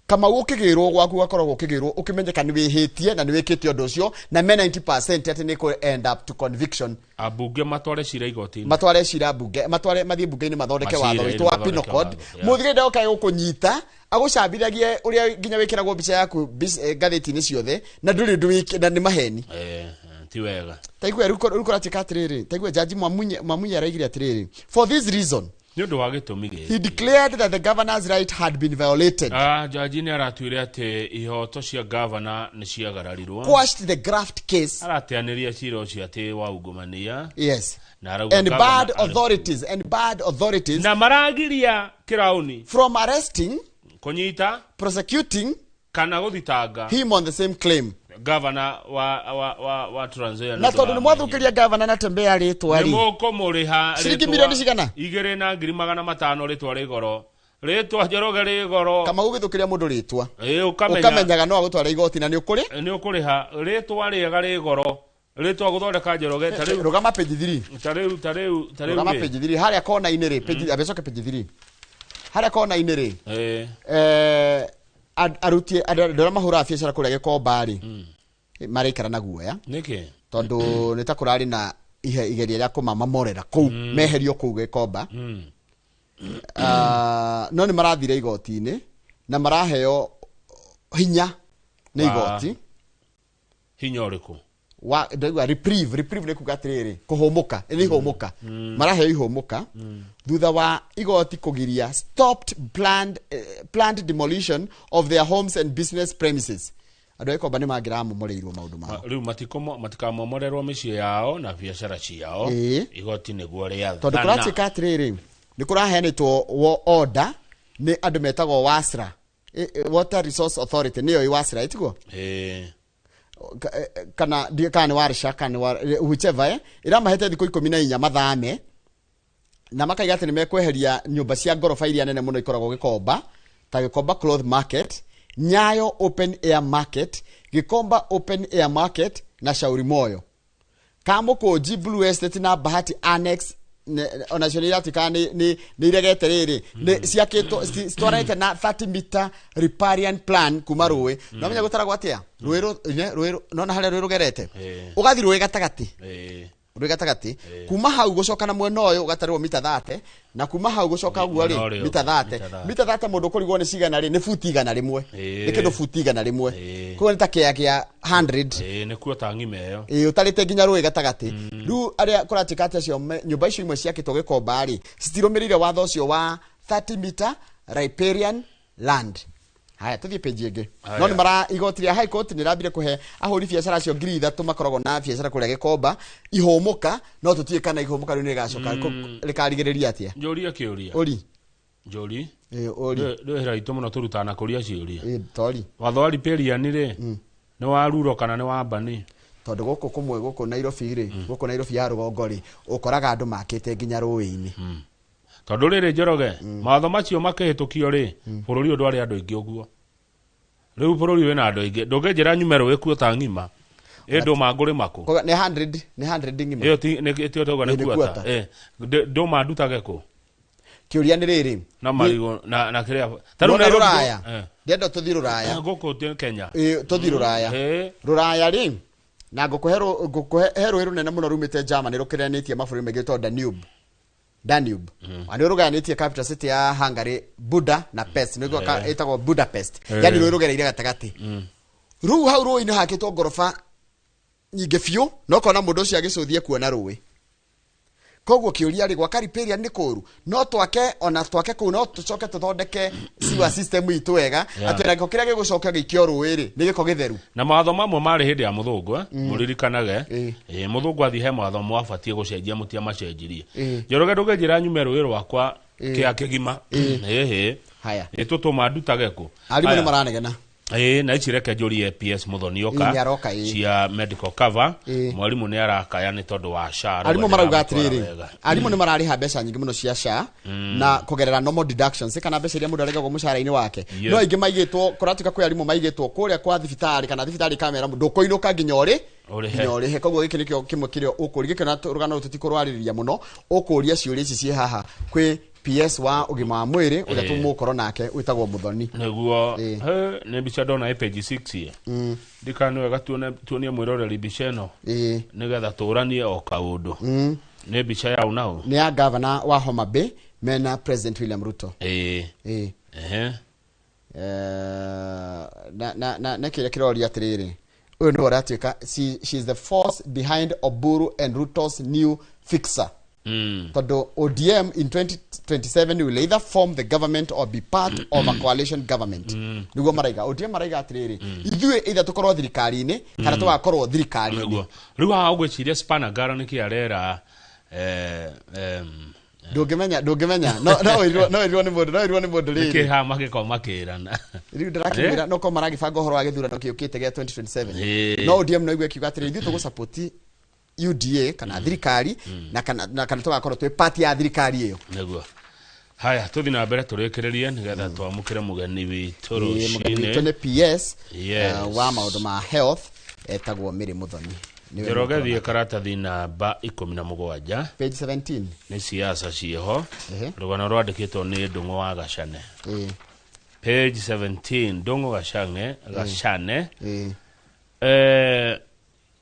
Kamau, ũkĩgĩrwo gwaku gakoragwo ũkĩgĩrwo ũkĩmenyeka nĩ wĩhĩtie na nĩ wĩkĩte ũndũ ũcio na me 90% atĩ nĩ kũ end up to conviction. Ambunge matware cira igoti-inĩ. Matware cira mbunge, matware, mathiĩ mbunge-inĩ, mathondeke Macira, watho witũ wa mathondeke penal code. watho, yeah. Mũthigari ndokae gũkũnyita agũcambithagie ũrĩa nginya wĩkĩragwo mbica yaku ngathĩti-inĩ ciothe na ndũrĩ ũndũ wĩkĩ na nĩ maheni. Ti wega. Taigua rĩu kũratuĩka atĩrĩrĩ, taigua jaji Mwamunye araigire atĩrĩrĩ, for this reason Nĩ ũndũ wa gĩtũmi gĩkĩ. He declared that the governor's right had been violated. Ah, jaji nĩ aratuire atĩ ihoto cia gavana nĩ ciagararirwo. Quashed the graft case. Arateanĩria cira ũcio atĩ wa ungumania. Yes. Na arauga And gavana bad arĩ- authorities and bad authorities na maragiria kĩraũni from arresting, kũnyita, prosecuting kana gũthitanga him on the same claim. Gavana wa Trans Nzoia Na tondũ nĩ mwathũkĩria gavana Natembeya rĩtwa nĩ rĩ, mũkũmũrĩha Ciringi rĩtwa mirioni cigana? 2,500,000 rĩtwa rĩ goro, rĩtwa Njoroge rĩ goro. Kamau gĩthũkĩria mũndũ rĩtwa, Ĩ, ũkamenya ũkamenyaga no agũtwara igoti na nĩ ũkũrĩ nĩ ũkũrĩha rĩtwa rĩega rĩ goro, rĩtwa gũthondeka Njoroge ta rĩu. Rũgama page 3. Ta rĩu Rũgama rĩ. page 3 harĩa kona-inĩ rĩ, page abecoke page 3 harĩa kona-inĩ rĩ. Aruti andũ arĩa mahũraga biacara kũrĩa Gĩkomba rĩ, maraikara na guoya. Nĩkĩ? Tondũ nĩ ta kũrarĩ na igeria rĩa kũmamamorera kũu, meherio kũu Gĩkomba. Ah, no nĩ marathire igoti-inĩ na maraheo hinya nĩ igoti. Hinya ũrĩkũ? Wa ndaigua reprieve nĩ kuga atĩrĩrĩ, kũhũmũka, nĩ ihũmũka. Maraheo ihũmũka thutha wa igoti kũgiria stopped planned demolition of their homes and business premises. Andũ a Gĩkomba nĩ mangĩramomoreirwo maũndũ mao. Rĩu matikamomorerwo mĩciĩ yao na biacara ciao. Igoti nĩguo rĩathana. Tondũ kũratuĩka atĩrĩrĩ, nĩ kũraheanĩtwo order nĩ andũ metagwo WASRA, Water Resource Authority, nĩyo WASRA ĩtiguo? Ĩĩ. Kana ndiĩ kana nĩ warsha kana nĩ whichever, ĩramahete thikũ 14 mathame, na makaiga atĩ nĩ mekweheria nyũmba cia ngoroba iria nene mũno ikoragwo Gĩkomba, ta Gĩkomba Cloth Market, Nyayo Open Air Market, Gĩkomba Open Air Market na Shauri Moyo, Kamũkũnji Blue Estate na Bahati Annex onacio nĩ iratuĩka nĩ iregete rĩrĩ nĩ ciakĩtwo citwaranĩte na 30 meter riparian plan kuma rũĩ. No menya gũtaragwo atĩa rũĩ rũĩ nona harĩa rũĩ rũgerete, ũgathiĩ rũĩ gatagatĩ, rũĩ gatagatĩ, kuma hau gũcoka na mwena ũyũ ũgatarĩrwo mita 30, na kuma hau gũcoka guo Mwena rĩ, ũrĩa mita ũngĩ, 30. Mita 30. Mita 30 mũndũ ũkũrigwo nĩ cigana rĩ, nĩ buti 100. Nĩ kĩndũ buti 100. Koguo nĩ ta kĩea kĩa 100. Ĩĩ, nĩkuo ta ng'ima ĩyo. Ĩĩ, ũtarĩte nginya rũĩ gatagatĩ. Rĩu arĩa kũratuĩka atĩ acio nyũmba icio imwe ciakĩtwo Gĩkomba rĩ, citirũmĩrĩire watho ũcio wa 30 meter riparian land. Haya, tũthiĩ page ĩngĩ. Haya. No nĩ mara igoti rĩa High Court nĩ rambire kũhe ahũri biacara acio 3,000 makoragwo na biacara kũrĩa Gĩkomba ihũmũka, no tũtiũĩ kana ihũmũka rĩu nĩ rĩgacoka rĩkarigĩrĩria atĩa. Njũrie kĩũria. Ũri. Njũri. Ĩĩ, ũri. Ndwĩhĩra itũ mũno tũrutana na kũria ciũria. Ĩĩ, tori. Watho wa riparian rĩ, nĩ wa ruro kana nĩ wa mbani? Tondũ gũkũ kũmwe gũkũ Nairobi rĩ, gũkũ Nairobi ya rũgongo rĩ, ũkoraga andũ makĩte nginya rũĩ-inĩ. Tondũ rĩrĩ Njoroge, mawatho macio makĩhĩtũkio rĩ, bũrũri ũyũ ndwarĩ andũ aingĩ ũguo. Rĩu bũrũri wĩna andũ aingĩ, ndũngĩnjĩra nyume rũĩ kuo ta ng'ima. Ĩ ndũma ngũrĩma kũ? Koguo nĩ 100, nĩ 100 ng'ima. Ĩyo ti nĩ ti ũtauga nĩ Ĩ, nĩ kuota. kuota. Ĩ, ndũma ndutage kũ? Kĩũria nĩ rĩrĩ, Na marigũ na kĩrĩa. Ta rĩu Nĩwona Nairobi rũraya, ndĩrenda tũthiĩ rũraya. Gũkũ ti Kenya. Ĩ, tũthiĩ rũraya. Rũraya rĩ, na ngũkũhe he rũĩ rũnene mũno rumĩte Germany rũkĩranĩtie mabũrũri maingĩ rwĩtagwo Danube. Danube na nĩ rũgayanĩtie capital city ya Hungary, Buda na Pest, nĩguo ĩtagwo Budapest. Yani rũĩ rũgereire gatagatĩ. Rĩu hau rũĩ-inĩ hakĩtwo ngoroba nyingĩ biũ, na ũkona mũndũ ũcio agĩcũthie kuona rũĩ. Koguo kĩũria rĩ, gwaka riparian nĩ kũũru? No twake, ona twake kũu, no tũcoke tũthondeke sewer system itũ wega, atĩ ona gĩko kĩrĩa gĩgũcoka gĩikio rũĩ rĩ, nĩ gĩko gĩtheru. Na mawatho mamwe marĩ hĩndĩ ya mũthũngũ, mũririkanage. Ĩ, mũthũngũ athiĩ he mawatho mwabatiĩ gũcenjia, mũtiamacenjirie. Njoroge, ndũngĩnjĩra nyume rũĩ rwakwa kĩa kĩgima. Ĩhĩ. Haya. Ĩ, tũtũma ndutage kũ? Arimũ Haya. nĩ maranegena. Ĩĩ, na ici reke njũrie PS Muthoni Ĩĩ, oka nĩaroka, ĩĩ. cia medical cover. Mwarimũ nĩ arakaya nĩ tondũ wa SHA. Arimũ arauga marauga ndĩramũtwara atĩrĩrĩ, wega. arimũ nĩ mararĩha mbeca nyingĩ mũno cia SHA na kũgerera normal deductions, kana mbeca iria mũndũ aregagwo mũcara-inĩ wake. No aingĩ maigĩtwo, kũratuĩka kwĩ arimũ maigĩtwo kũrĩa kwa thibitarĩ, kana thibitarĩ ikamera ndũkũinũka nginya ũrĩ Ũrĩhe. nginya ũrĩhe. Koguo gĩkĩ nĩkĩo kĩmwe kĩrĩa ũkũria gĩkĩ, na rũgano rũrũ tũtikũrwarĩrĩria mũno, ũkũria ciũria ici ciĩ haha kwĩ PS wa ũgima wa mwĩrĩ ũrĩa tũmũkorwo nake wĩtagwo Muthoni. Nĩguo. He, nĩ mbica ndona ĩ page 6 ĩ. Ndikana nĩ wega tuonie mwĩroreri mbica ĩno nĩgetha tũranie o kaũndũ. Nĩ mbica yaũ nao? Nĩ ya gavana wa Homa Bay mena President William Ruto. Ehe. Na kĩrĩa kĩroria atĩrĩrĩ, ũyũ nĩwe ũratuĩka she is the force behind Oburu and Ruto's new fixer. Tondu ODM in 2027 will either form the government or be part of a coalition government. Niguo maraiga ODM maraiga atiriri ithuĩ either tukorwo thirikari-inĩ kana tugakorwo thirikari-inĩ. Rĩu haha ũgwĩciria Spanagaro nĩkĩ arera ndũngĩmenya no ĩrwo nĩ mũndũ rĩrĩ nĩkĩ haha magĩkorwo makĩrana rĩu ndĩrakĩmwĩra no korwo maragĩbanga ũhoro wa gĩthurano kĩũkĩte gĩa 2027 no ODM no igue ĩkiuga atĩrĩrĩ ithuĩ tũgũ UDA kana thirikari na kana tugakorwo twĩ party ya thirikari ĩyo. Nĩguo. Haya tũthiĩ na mbere tũrĩkĩrĩrie nĩgetha twamũkĩre mũgeni witũ rũcinĩ. Mũgeni witũ nĩ PS wa maũndũ ma health etagwo Mary Muthoni. Njoroge thiĩ karatathi namba 17 page 17 nĩ siasa ciĩho rũgano rwandĩkĩtwo nĩ Ndung'u wa Gacane. Page 17 Ndung'u Gacane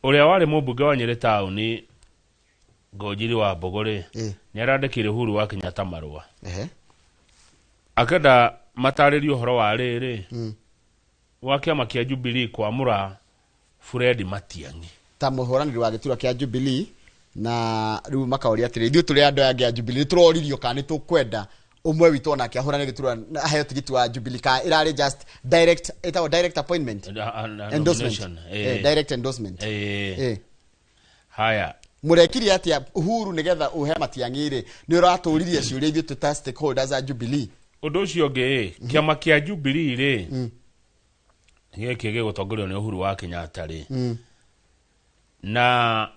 ũrĩa warĩ mũmbunge wa Nyĩrĩ taũni Ngũnjiri wa Mbũgũ rĩ nĩ arandĩkĩire Uhuru wa Kenyatta marũa akenda matarĩrie ũhoro wa rĩrĩ wa kĩama kĩa Jubilee kwamũra Fred Matiang'i ta mũhũranĩri wa gĩturwa kĩa Jubilee na rĩu makaũria atĩrĩ ithuĩ tũrĩ andũ aya angĩ a Jubilee nĩtũroririo kana nĩtũkwenda ũmwe witũ onake ahũrane gĩturwa aheo tigiti wa Jubilee ka ĩrarĩ just direct ĩtagwo direct appointment endorsement direct endorsement. Haya mũrekirie atĩa Uhuru nĩgetha ũhe Matiang'i rĩ nĩ ũratũririe ciũria ithuĩ twĩ ta stakeholders a Jubilee. Ũndũ ũcio ũngĩ kĩama kĩa Jubilee rĩ gĩkĩ gĩgũtongorio nĩ Uhuru wa Kenyatta rĩ na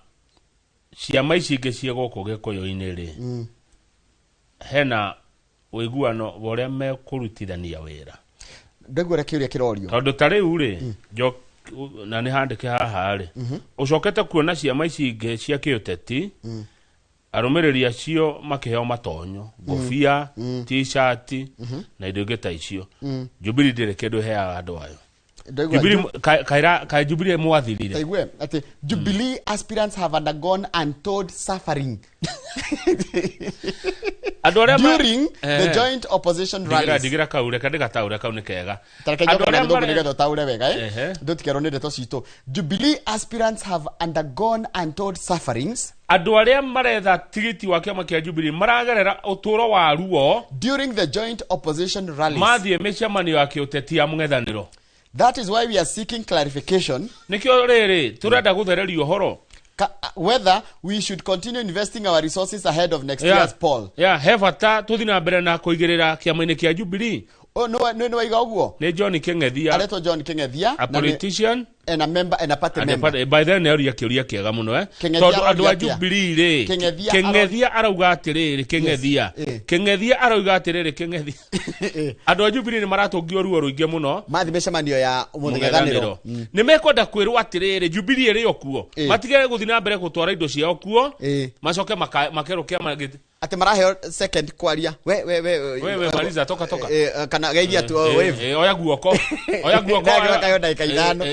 ciama ici ingĩ ciĩ gũkũ Gĩkũyũ-inĩ rĩ hena ũiguano wa ũrĩa mekũrutithania wĩra. Ndaigua ũrĩa kĩũria kĩrorio tondũ ta rĩu rĩ na nĩ handĩke haha rĩ ũcokete kuona ciama ici ingĩ cia kĩũteti arũmĩrĩri acio makĩheo matonyo ngobia t-shirt na indo ingĩ ta icio. Jubilee ndĩrĩ kĩndũ ĩheaga andũ ayo. Jubilee ka Jubilee mwathirire. Taigue ati Jubilee aspirants have undergone untold suffering during the joint opposition rallies. Digira kau reka ndigataure kau nĩ kega. Andũ arĩa nĩgetha ũtaũre wega ndũtikerwo nĩ ndeto citũ. Jubilee aspirants have undergone untold sufferings. Andũ arĩa maretha tigiti wa kĩama kĩa Jubilee maragerera ũtũũro wa ruo during the joint opposition rallies. Mathiĩ mĩcemanio ya kĩũteti ya mũng'ethanĩro. That is why we are seeking clarification. Nikio rĩrĩ turenda gũthererio ũhoro whether we should continue investing our resources ahead of next year's poll. Yeah, he bata tũthiĩ na mbere na kũigĩrĩra kĩama-inĩ kĩa Jubilee. Oh no no waiga ũguo. Nĩ John Kĩng'ethia. Aretwo John Kĩng'ethia, a politician and a member and a party member. By then nĩaũria kĩũria kĩega mũno tondũ andũ a Jubilee rĩ Kĩng'ethia arauga atĩrĩrĩ Kĩng'ethia Kĩng'ethia arauga atĩrĩrĩ Kĩng'ethia andũ a Jubilee nĩ maratũngio ruo rũingĩ mũno mathiĩ mĩcemanio ya mũng'ethanĩro nĩ mekwenda kwĩrwo atĩrĩrĩ Jubilee ĩrĩ o kuo matige gũthiĩ na mbere gũtwara indo ciao kuo macoke makerwo kĩama ati maraheo second kwaria we we we we maliza toka toka kana geithia tu wave oya guoko ndagĩra ndagĩka ithano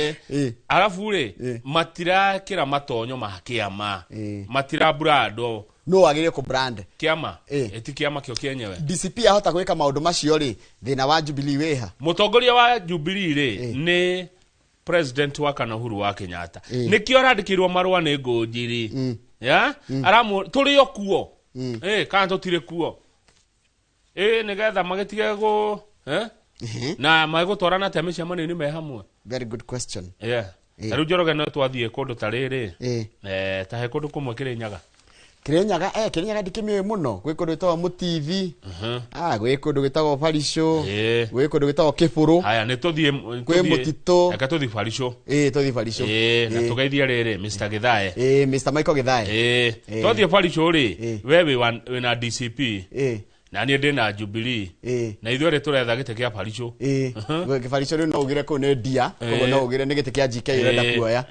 arabu rĩ matirakĩra matonyo ma kĩama matirabrando no wagĩrĩire kũ brand kĩama ĩti kĩama kĩo kĩenyewe. DCP ahota gwĩka maũndũ macio rĩ thĩna wa Jubilee wĩha mũtongoria wa Jubilee rĩ nĩ president wa kana Uhuru wa Kenyatta nĩkĩo arandĩkĩirwo marũa nĩ Ngũnjiri ya aramu tũrĩ o kuo kana tũtirĩ kuo nĩgetha magĩtige gũ na magũtwarana atĩa mĩcemanio-inĩ me hamwe. Very good question. Yeah. Ta rĩu Njoroge no twathiĩ kũndũ ta rĩrĩ ta he kũndũ kũmwe Kĩrĩnyaga. Kĩrĩnyaga Kĩrĩnyaga ndikĩmĩũĩ mũno gwĩ kũndũ gwĩtagwo Mũtithi gwĩ kũndũ gwĩtagwo Baricũ gwĩ kũndũ gwĩtagwo Kĩbũrũ. Haya nĩ tũthiĩ kwĩ Mũtitũ. Reke tũthiĩ Baricũ. Tũthiĩ Baricũ. Na tũgeithie rĩrĩ Mr. Githae. Mr. Michael Githae. Twathiĩ Baricũ rĩ we wĩna DCP na niĩ ndĩ na Jubilee na ithuĩ erĩ tũretha gĩtĩ kĩa Baricũ. Baricũ rĩu no ugire kũu nĩ ndia koguo no ugire nĩ gĩtĩ kĩa GK ũrenda kuoya.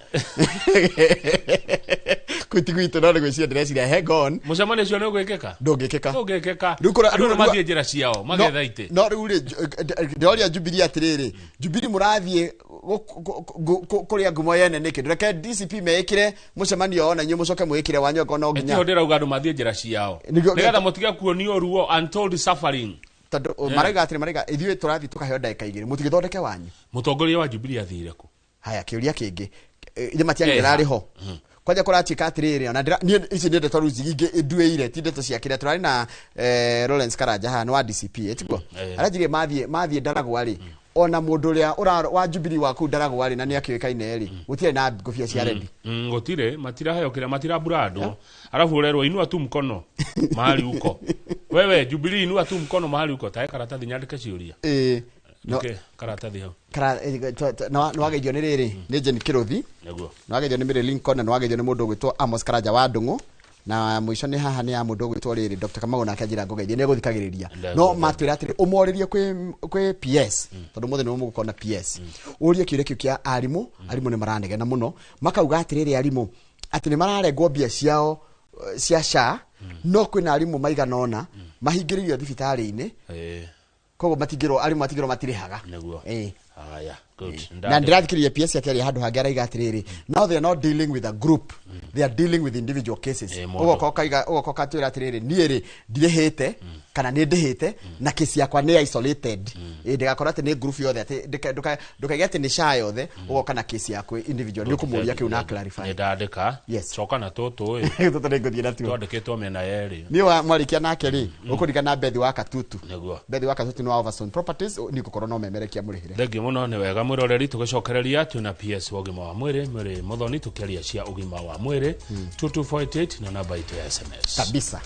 Kuti gwitũ no nĩ gwĩciria ndĩreciria hang on mũcemanio ũcio nĩ ũgwĩkĩka ndũngĩkĩka ndũngĩkĩka andũ nĩ mathiĩ njĩra ciao magetha itĩ no rĩu rĩ ndĩroria Jubilee atĩrĩrĩ Jubilee mũrathiĩ kũrĩa ngumo yene nĩkĩ reke DCP meĩkĩre mũcemanio ona inyuĩ mũcoke mwĩkĩre wanyu angĩkorwo no nginya ĩtiho ndĩrauga andũ mathiĩ njĩra ciao nĩgetha mũtige kuonio ruo untold suffering tondũ marauga atĩrĩ marauga ithuĩ tũrathiĩ tũkaheo ndagĩka igĩrĩ mũtigĩthondeke wanyu mũtongoria wa Jubilee athire kũ haya kĩũria kĩngĩ ithe Matiang'i ndararĩ ho Kwanja kũratuĩka atĩrĩrĩ, ona niĩ ici nĩ ndeto rĩu ingĩ nduĩire, ti ndeto cia kĩrĩa tũrarĩ na Lawrence Karanja haha nĩ wa DCP, tiguo? Aranjirie mathiĩ Ndaragwa rĩ, ona mũndũ ũrĩa wa Jubilee wa kũu Ndaragwa rĩ, na nĩ akĩũĩkaine rĩ, gũtirĩ na ngũbia cia rendi. Gũtirĩ, matiraheo kĩrĩa, matiraburandwo, alafu ũrerwo inua tu mkono mahali uko wewe Jubilee, inua tu mkono mahali uko. Tae karatathi nyandĩke ciũria. Ĩĩ, no. Okay, karatathi hau. Nĩ wageithio nĩ rĩrĩ, nĩ Jane Kĩrũthi. Nĩ wageithio nĩ Mary Lincoln, na nĩ wageithio nĩ mũndũ ũgwĩtwo Amos Karanja wa Ndũng'ũ, na mũico nĩ haha nĩ ya mũndũ ũgwĩtwo rĩrĩ Dr. Kamau, nake anjĩra ngũgeithie, nĩ egũthikagĩrĩria. No matwĩra atĩrĩ, ũmorĩrie kwĩ PS, tondũ mũthĩ nĩwe mũgũkorwo na PS, ũrie kĩũria kĩu kĩa arimũ. Arimũ nĩ maranegena mũno, makauga atĩrĩrĩ, arimũ atĩ nĩ mararengwo mbia ciao cia SHA, no kwĩna arimũ maigana ũna mahingĩrĩirio thibitarĩ-inĩ, koguo matingĩrwo, arimũ matingĩrwo matirĩhaga. Haya, good. Na ndĩrathikĩrĩria PS akĩaria handũ hangĩ, araiga atĩrĩrĩ, now they are not dealing with a group, they are dealing with individual cases. Mũndũ. Ũgoka ũkaiga, ũgoka ũkatwĩra atĩrĩrĩ, niĩ rĩ ndirĩhĩte kana nĩ ndĩhĩte na kesi yakwa nĩ isolated. Ndĩgakorwo atĩ nĩ group yothe, atĩ ndũkaige atĩ nĩ SHA yothe, ũgoka na kesi yaku individual, nĩ ũkũmũria kĩu na clarify. Nĩ ndandĩka. Yes. Coka na tũtũ ĩ. Tũtũ nĩ ngũthiĩ natuo. Twandĩkĩtwo mĩena yerĩ. Niĩ wa mwarĩkia nake rĩ, ũkũririkana Bethi wa Katutu? Nĩguo. Bethi wa Katutu nĩ wa Overstone Properties, nĩ ngũkorwo no memerekia mũrĩhĩre. Thengiũ mũno, nĩ wega mwĩroreri, tũgĩcokereria twĩna PS wa ũgima wa mwĩrĩ, mwĩrĩ Mũthoni, tũkĩaria cia ũgima wa mwĩrĩ. 22488 na namba itũ ya SMS. Kabisa.